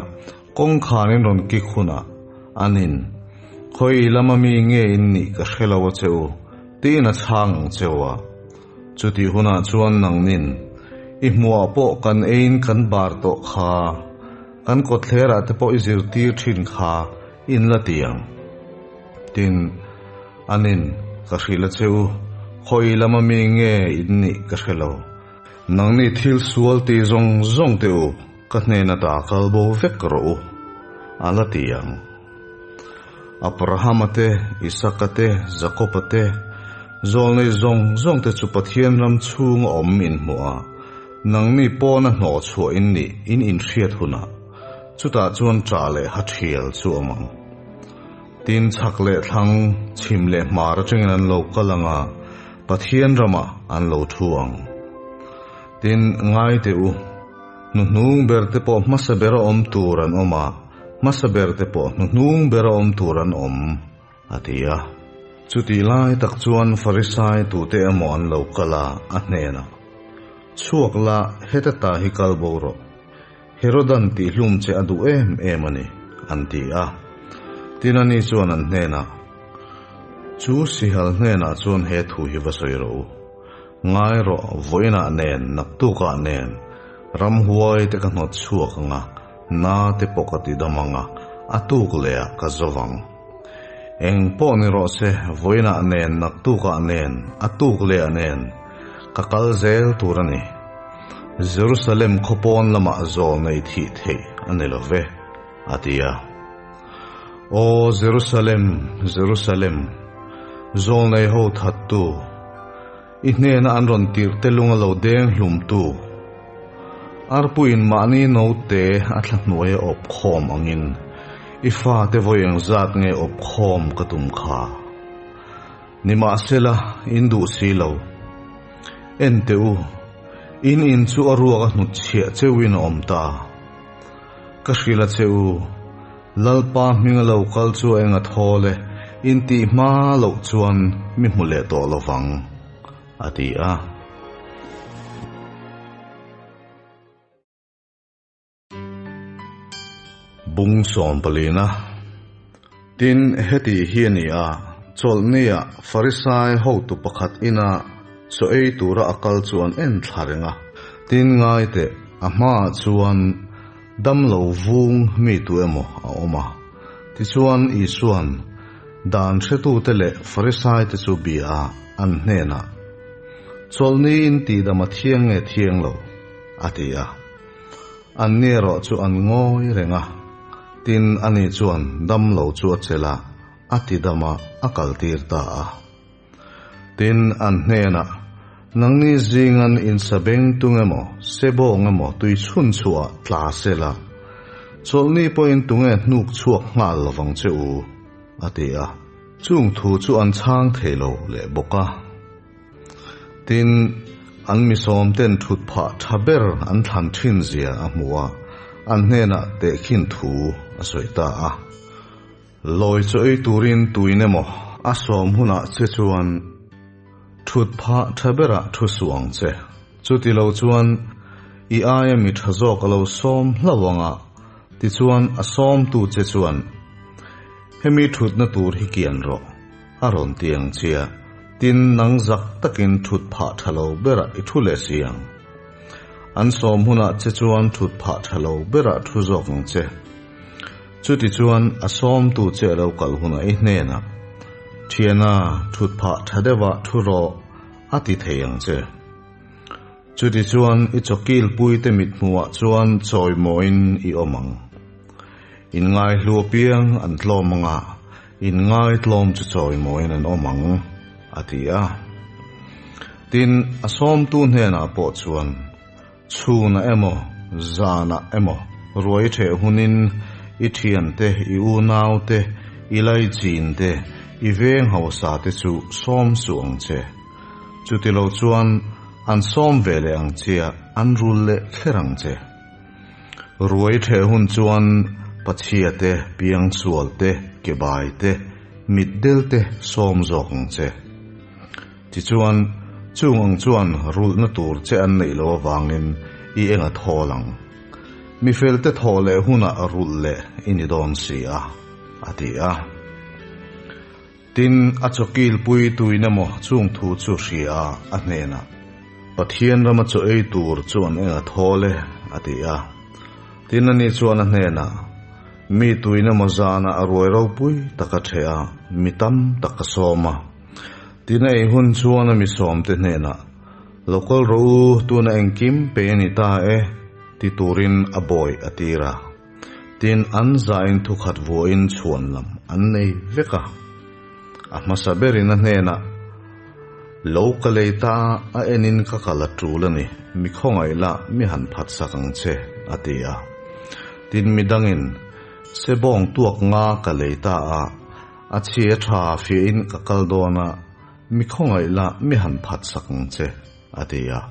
kawngkhanin rawn kik hunah anin khawi lama mi nge in nih ka hre lo a che u tiin a chhang ang cheu a. Chutih hunah chuan nangnin i hmuhah pawh kan eiin kan bar tawh kha, kan kawtthlerah te pawh i zirtir thin kha in la ti ang. Tin, anin, ka hrilh a che u, khawi lama mi nge in nih ka hre lo. Nangni thil sual ti zawng zawng teh u, ka hnena ta kal bo vek rawh u, a la ti ang. Abrahama te, Isaka te, Jakoba te, zawlnei zawng zawng te chu Pathian ram chhunga awm in hmuh a, nangni pawna hnawh chhuah in nih in inhriat hunah, chutah chuan ṭah leh ha ṭhial chu awm ang. Tin, chhak leh thlang, chhim leh hmar atangin an lo kal ang a, Pathian ramah an lo thu ang. Tin, ngai teh u, hnuhnung ber te pawh hmasa bera awm tur an awm a, hmasa ber te pawh hnuhnung bera awm tur an awm, a ti a. Chutih lai tak chuan Farisai tute emaw an lo kal a, a hnenah, Chhuak la, heta ta hi kal bo rawh. Herodan tihhlum che a duh em em a ni, an ti a. Tin ani chuan an hnenah, Chu sihal hnenah chuan he thu hi va sawi rawh u. Ngai rawh, vawiinah nen, naktukah nen, ramhuai te ka hnawt chhuak ang a, na te pawh ka ti dam ang a, a tuk lehah ka zo vang. Eng pawh ni rawh se, vawiinah nen, naktukah nen, a tuk lehah nen, ka kal zel tur a ni. Jerusalem khawpawn lamah zawl nei thih theih a ni lo ve, a ti a. Aw Jerusalem, Jerusalem, zawl nei ho thattu, i hnena an rawn tirh te lunga lo deng hlumtu, arpuiin mahni note a thla hnuaia awp khawm angin i fate vawi engzat nge awp khawm ka tum kha? Nimahsela, in duh si lo. En teh u, in in chu a ruak a hnutchhiah cheuhin a awm ta. Ka hrilh a che u, Lalpa hminga lo kal chu a eng a thawl e, in tih hma loh chuan mi hmu leh tawh lo vang, a ti a. Bung sawm palina. Tin, heti hi a ni a, chawlhnia Farisai hotu pakhat ina chaw ei tura a kal chu an en thla reng a. Tin, ngai teh, a hmaah chuan damlo vung mi tu emaw a awm a. Tichuan, Isua'n dan hretute leh Farisaite chu bia a, an hnenah, Chawlhni in tihdam a thiang nge thiang lo? a ti a. Anni erawh chu an ngawi reng a, tin ani chuan damlo chu a chelh a, a ti dam a, a kaltir ta a. Tin, an hnenah, Nangni zingan in sabeng tung emaw, sebawng emaw tui chhun chhuah tla sela, chawlhni pawhin tunge hnuk chhuak nghal lovang che u, a ti a. Chung thu chu an chhang thei lo leh bawk a. Tin, an mi sawmten thut phah tha ber an thlan thin zia a hmu a, an hnenah tehkhin thu a sawi ta a. Lawi chu ei turin tuin emaw a sawm hunah che chuan thut phah tha berah thu suh ang che. Chuti lo chuan i aia mi tha zawk a lo sawm hlauh ang a, tichuan a sawmtu che chuan, Hemi thutna tur hi kian rawh, a rawn ti ang che a, tin nang zak takin thut phah tha lo berah i thu leh si ang. An sawm hunah che chuan thut phah tha lo berah thu zawk ang che. Chutichuan a sawmtu che a lo kal hunah i hnenah, Thiana, thut phah tha deuhah thu rawh, a ti thei ang che. Chutichuan i chawkilpuite mithmuhah chuan chawimawiin i awm ang. Inngaihlu apiang an tlawm ang a, inngaitlawm chu chawimawiin an awm ang, a ti a. Tin, a sawmtu hnenah pawh chuan, Chhunah emaw, zanah emaw ruai ṭheh hunin i ṭhiante, i unaute, i laicinte, i veng hausate chu sawm suh ang che. Chutilo chuan an sawm ve leh ang chia an rul leh thler ang che. Ruai ṭheh hun chuan pachhiate, piangsualte, kebaite, mitdelte sawm zawk ang che. Tichuan, chung ang chuan rulhna tur che an neih loh avangin i eng a thawl ang. Mi felte thawh leh hunah rulh leh i ni dawn si a, a ti a. Tin, a chawkilpui tuin emaw chung thu chu hria a, a hnenah, Pathian rama chaw ei tur chu an eng a thawl e, a ti a. Tin, ani chuan a hnenah, Mi tuin emaw zanah a ruai ropui tak a ṭheh a, mi tam tak a sawm a. Tin a ei hun chuan a mi sawmte hnenah, Lo kal rawh u, tuna engkim pe a ni ta e, ti turin a bawi a tir a. Tin an zain thukhat vuahin chhuan lam an nei vek a. A hmasa berin a hnenah, Lo ka lei ta a enin ka kal a tul a ni, mi khawngaih lah mi han phatsak ang che, a ti a. Tin midangin, Sebawng tuak nga ka lei ta a, A chhia tha fiahin ka kal dawn a, mi khawngaih lah mi han phat sak ang che, a ti a.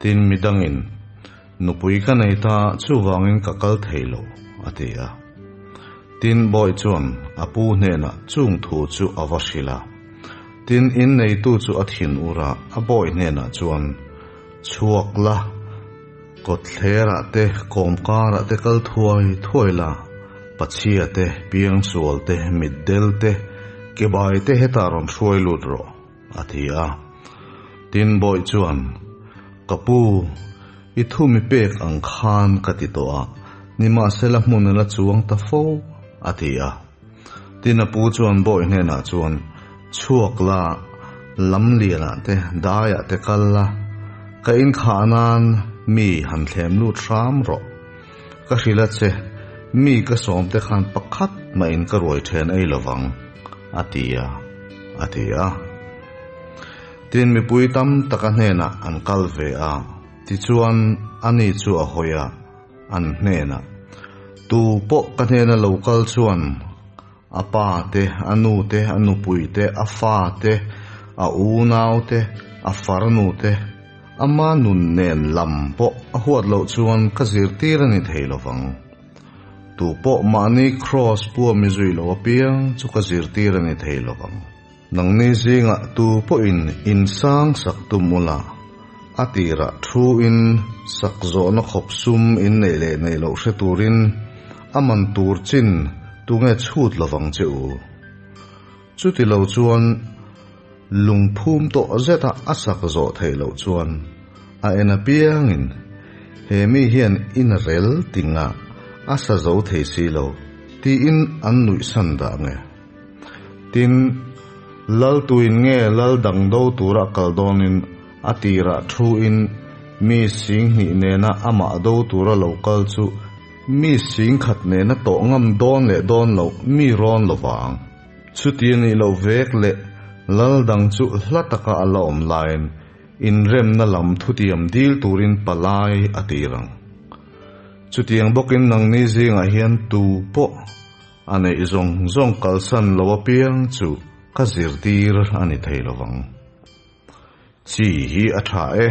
Tin, midangin, Nupui ka nei ta, chuvangin ka kal thei lo, a ti a. Tin, bawi chuan a pu hnenah chung thu chu a va hrilh a. Tin, inneitu chu a thin ur a, a bawi hnenah chuan, Chhuak la, Kawtthlerah te, kawmkarah te kal thuai thuai la, pachhia te, piangsual te, mitdel te, kebai te hetah rawn hruai lut rawh, a ti a. Tin, Bawih chuan, Ka pu, i thu mi pek ang khan ka ti tawh a, nimahsela hmun a la chuang ta fo, a ti a. Tin, a pu chuan Bawih hnenah chuan, Chhuak la, lamlianah te, daiah te kal la, ka inkhah nan mi han thlem lut hram rawh. Ka hrilh a che, mi ka sawm te khan pakhat mahin ka ruai then ei lovang, a ti a, a ti a. Tin, mipui tam taka hnenah an kal ve a, tichuan ani chu a hawi a, an hnenah, Tu pawh ka hnena lo kal chuan a pa te, a nu te, a nupui te, a fa te, a unau te, a farnu te, ama nun nen lam pawh a huat loh chuan ka zirtir a ni thei lo vang. Tu pawh mahni kraws pua mi zui lo apiang chu ka zirtir a ni thei lo vang. Nangni zingah tu pawhin insang sak tum ula, a tirah thu in sak zawhna khawp sum in neih leh neih loh hre turin a man tur chin tunge chhut lovang che u. Chuti lo chuan lungphum tawh zeta a sak zawh theih loh chuan a en apiangin he mi hian in rel tinga a sa zo thei si lo tiin an nuihsan dah nge. Tin, lal tuin nge lal dang do tura kal dawnin a tirah thuin mi singhnih nena amah do tura lo kal chu mi singkhat nena tawh ngam dawn leh dawn loh mi rawn lo vang. Chuti a nih loh vek leh Lal dang chu hla taka a la awm laiin inremna lam thutiam dil turin palai a tir ang. Chutiang bawkin nangni zingah hian tu pawh a neih zawng zawng kalsan lo apiang chu ka zirtir a ni thei lovang. Chi hi a tha e.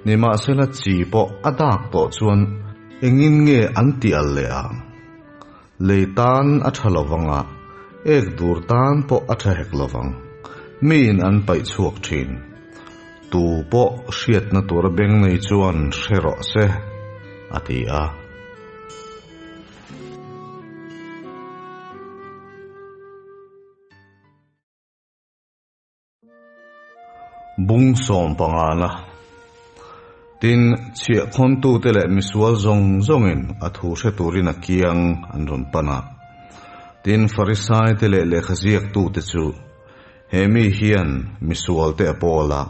Nimahsela chi pawh a dak tawh chuan engin nge an ti al leh ang? Lei tan a tha lovang a, ek dur tan pawh a tha hek lovang. Miin an paih chhuak thin. Tu pawh hriatna tura beng nei chuan hre rawh se, a ti a. Bung sawmpangana. Tin, chhiahkhawntute leh misual zawng zawngin a thu hre turin a kiang an rawn pan a. Tin, Farisaite leh lehkhaziaktute chu he mi hian misualte a pawl a,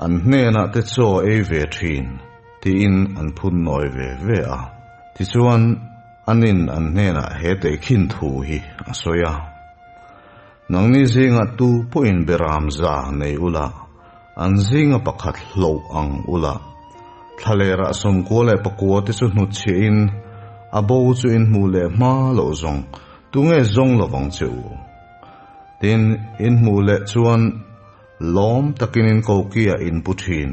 an hnenah te chaw ei ve thin, tiin an phun nawi ve ve a. Tichuan, anin an hnenah he tehkhin thu hi a sawi a. Nangni zinga tu pawhin beram za nei ula, an zinga pakhat hloh ang ula. Thlalera sawmkua leh pakua te chu hnutchhiahin a bo chu in hmuh leh hma loh zawng tunge zawng lovang che u? Tin, in hmuh leh chuan lawm takin in kokiah in pu thin.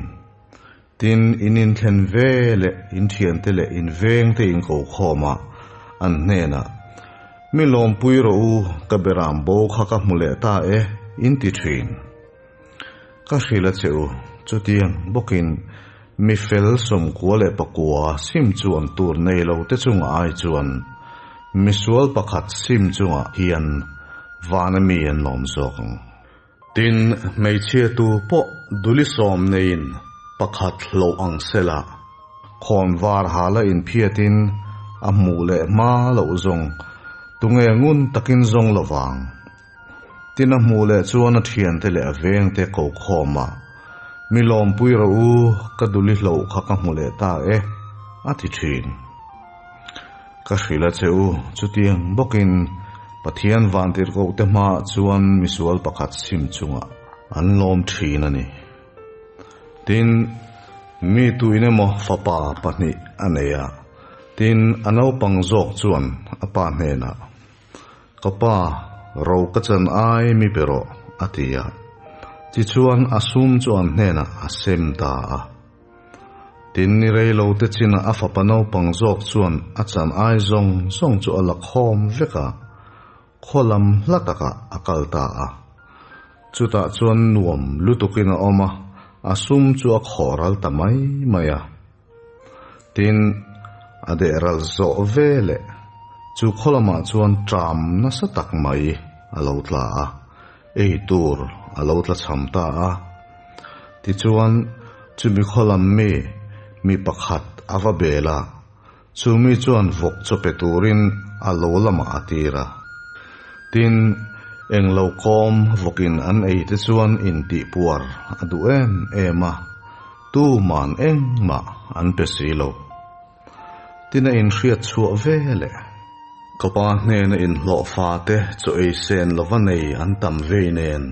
Tin, in inthlen ve leh in thiante leh in vengte in ko khawm a, an hnenah, Mi lawmpui rawh u, ka beram bo kha ka hmu leh ta e, in ti thin. Ka hrilh a che u, chutiang bawkin mi fel sawmkua leh pakua sim chuan tur nei lo te chungah ai chuan misual pakhat sim chungah hian vana mi an lawm zawk ang. Tin, hmeichhia tu pawh duli sawm neiin pakhat hloh ang sela, khawn var hala inphiatin a hmuh leh hma loh zawng tunge ngun takin zawng lovang. Tin, a hmuh leh chuan a thiante leh a vengte ko khawmah, Mi lawmpui rawh u, ka duli hloh kha ka hmu leh ta e, a ti thin. Ka hrilh a che u, chutiang bawkin Pathian vantirhkohte hmaah chuan misual pakhat sim chungah an lawm thin a ni. Tin, mi tuin emaw fapa pahnih a nei a, tin, a naupang zawk chuan a pa hnenah, Ka pa, ro ka chan ai mi pe rawh, a ti a. Tichuan a sum chu an hnenah a sem ta a. Tin, ni rei lo te chinah a fapa naupang zawk chuan a chan ai zawng zawng chu a la khawm vek a, khaw lam hla takah a kal ta a. Chutah chuan nuam lutukin a awm a, a sum chu a khawh ral ta mai mai a. Tin, a deh ral zawh ve leh chu khaw lamah chuan ṭam nasa tak mai a lo tla a, ei tur a lo tla cham ta a. Tichuan, chumi khaw lam mi, mi pakhat a va bel a, chu mi chuan vawk chaw pe turin a lo lamah a tir a. Tin, englo kawm vawkin an ei te chuan intihpuar a duh em em a, tuman engmah an pe si lo. Tin a inhriat chhuah ve leh. Ka pa hnena inhlawh fate chaw ei sen lova nei an tam vei nen.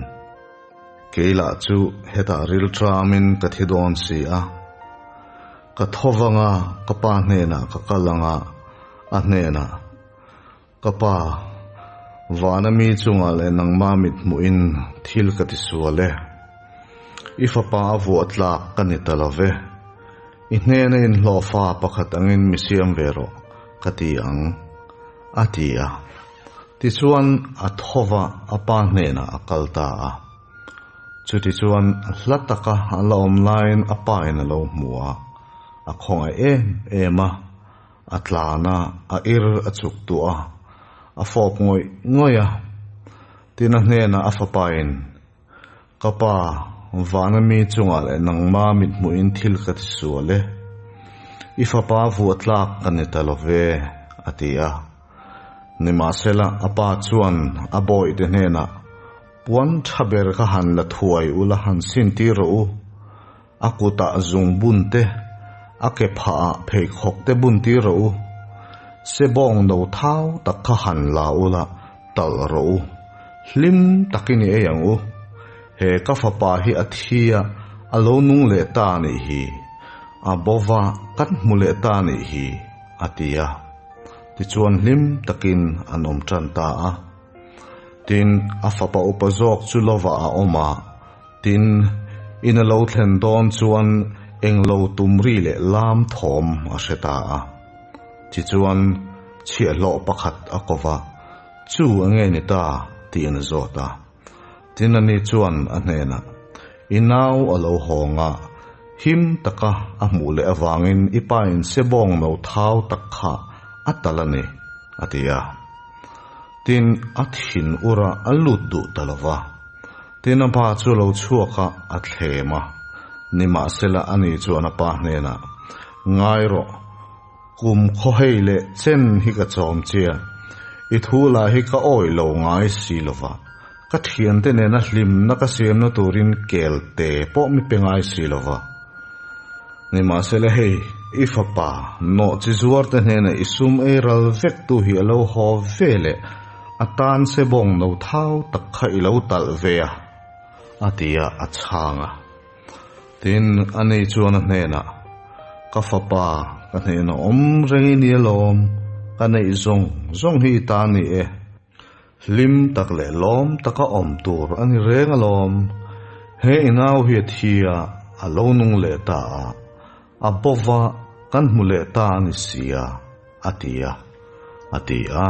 Kei lah chu hetah ril tramin ka thi dawn si a. Ka tho vang a, ka pa hnenah ka kal ang a, a hnenah, Ka pa, vana mi chungah leh nangma mit hmuhin thil ka ti sual e. I fapa a vuah tlak ka ni ta lo ve. I hnena inhlawhfa pakhat angin mi siam ve rawh, ka ti ang, a ti a. Tichuan, a tho va, a pa hnenah a kal ta a. Chutichuan, hla taka a la awm laiin a pa in a lo hmu a, a khawngaih em em a, a tlan a, a ir a chuk tuah a, a fawp ngawih ngawih a. Tin, a hnenah a fapa in, Ka pa, vana mi chungah leh nangma mithmuhin thil ka ti sual e. I fapa vuah tlak ka ni ta lo ve, a ti a. Nimahsela, a pa chuan a bawihte hnenah, Puan tha ber kha han la thuai ula han sintir rawh u. A kutah zung bun te, a ke phahah pheikhawk te bun tir rawh u. Sebawng no thau tak kha han la ula talh rawh u. Hlim takin i ei ang u. He ka fapa hi a thi a, a lo nung leh ta a nih hi. A bo va, kan hmu leh ta a nih hi, a ti a. Tichuan hlim takin an awm tan ta a. Tin, a fapa upa zawk chu lovah a awm a. Tin, in a lo thlen dawn chuan englo tum ri leh lam thawm a hre ta a. Tichuan, chhiahhlawh pakhat a ko va, Chu a nge ni ta? tiin a zawt a. Tin, ani chuan a hnenah, I nau a lo hawng a, him taka a hmuh leh avangin i pain sebawng no thau tak kha a tal a ni, a ti a. Tin, a thin ura a lut duh ta lo va. Tin, a pa chu a lo chhuak a, a thlem a. Nimahsela, ani chuan a pa hnenah, Ngai rawh, kum khaw hei leh chen hi ka chawm che a, i thu lah hi ka awih lo ngai si lo va, ka thiante nena hlimna ka siamna turin kel te pawh mi pe ngai si lo va. Nimahsela hei, i fapa, nawh chi zuarte hnena i sum ei ral vek tu hi a lo haw ve leh a tan se bawng no thau tak kha i lo talh ve a, a ti a, a chhang a. Tin, ani chuan a hnenah, Ka fapa, ka hnena awm reng i ni alawm, ka neih zawng zawng hi i ta a ni e. Hlim tak leh lawm taka awm tur a ni reng alawm. He i nau hi a thi a, a lo nung leh ta a, a bo va, kan hmu leh ta a ni sia, a ti a, a ti a.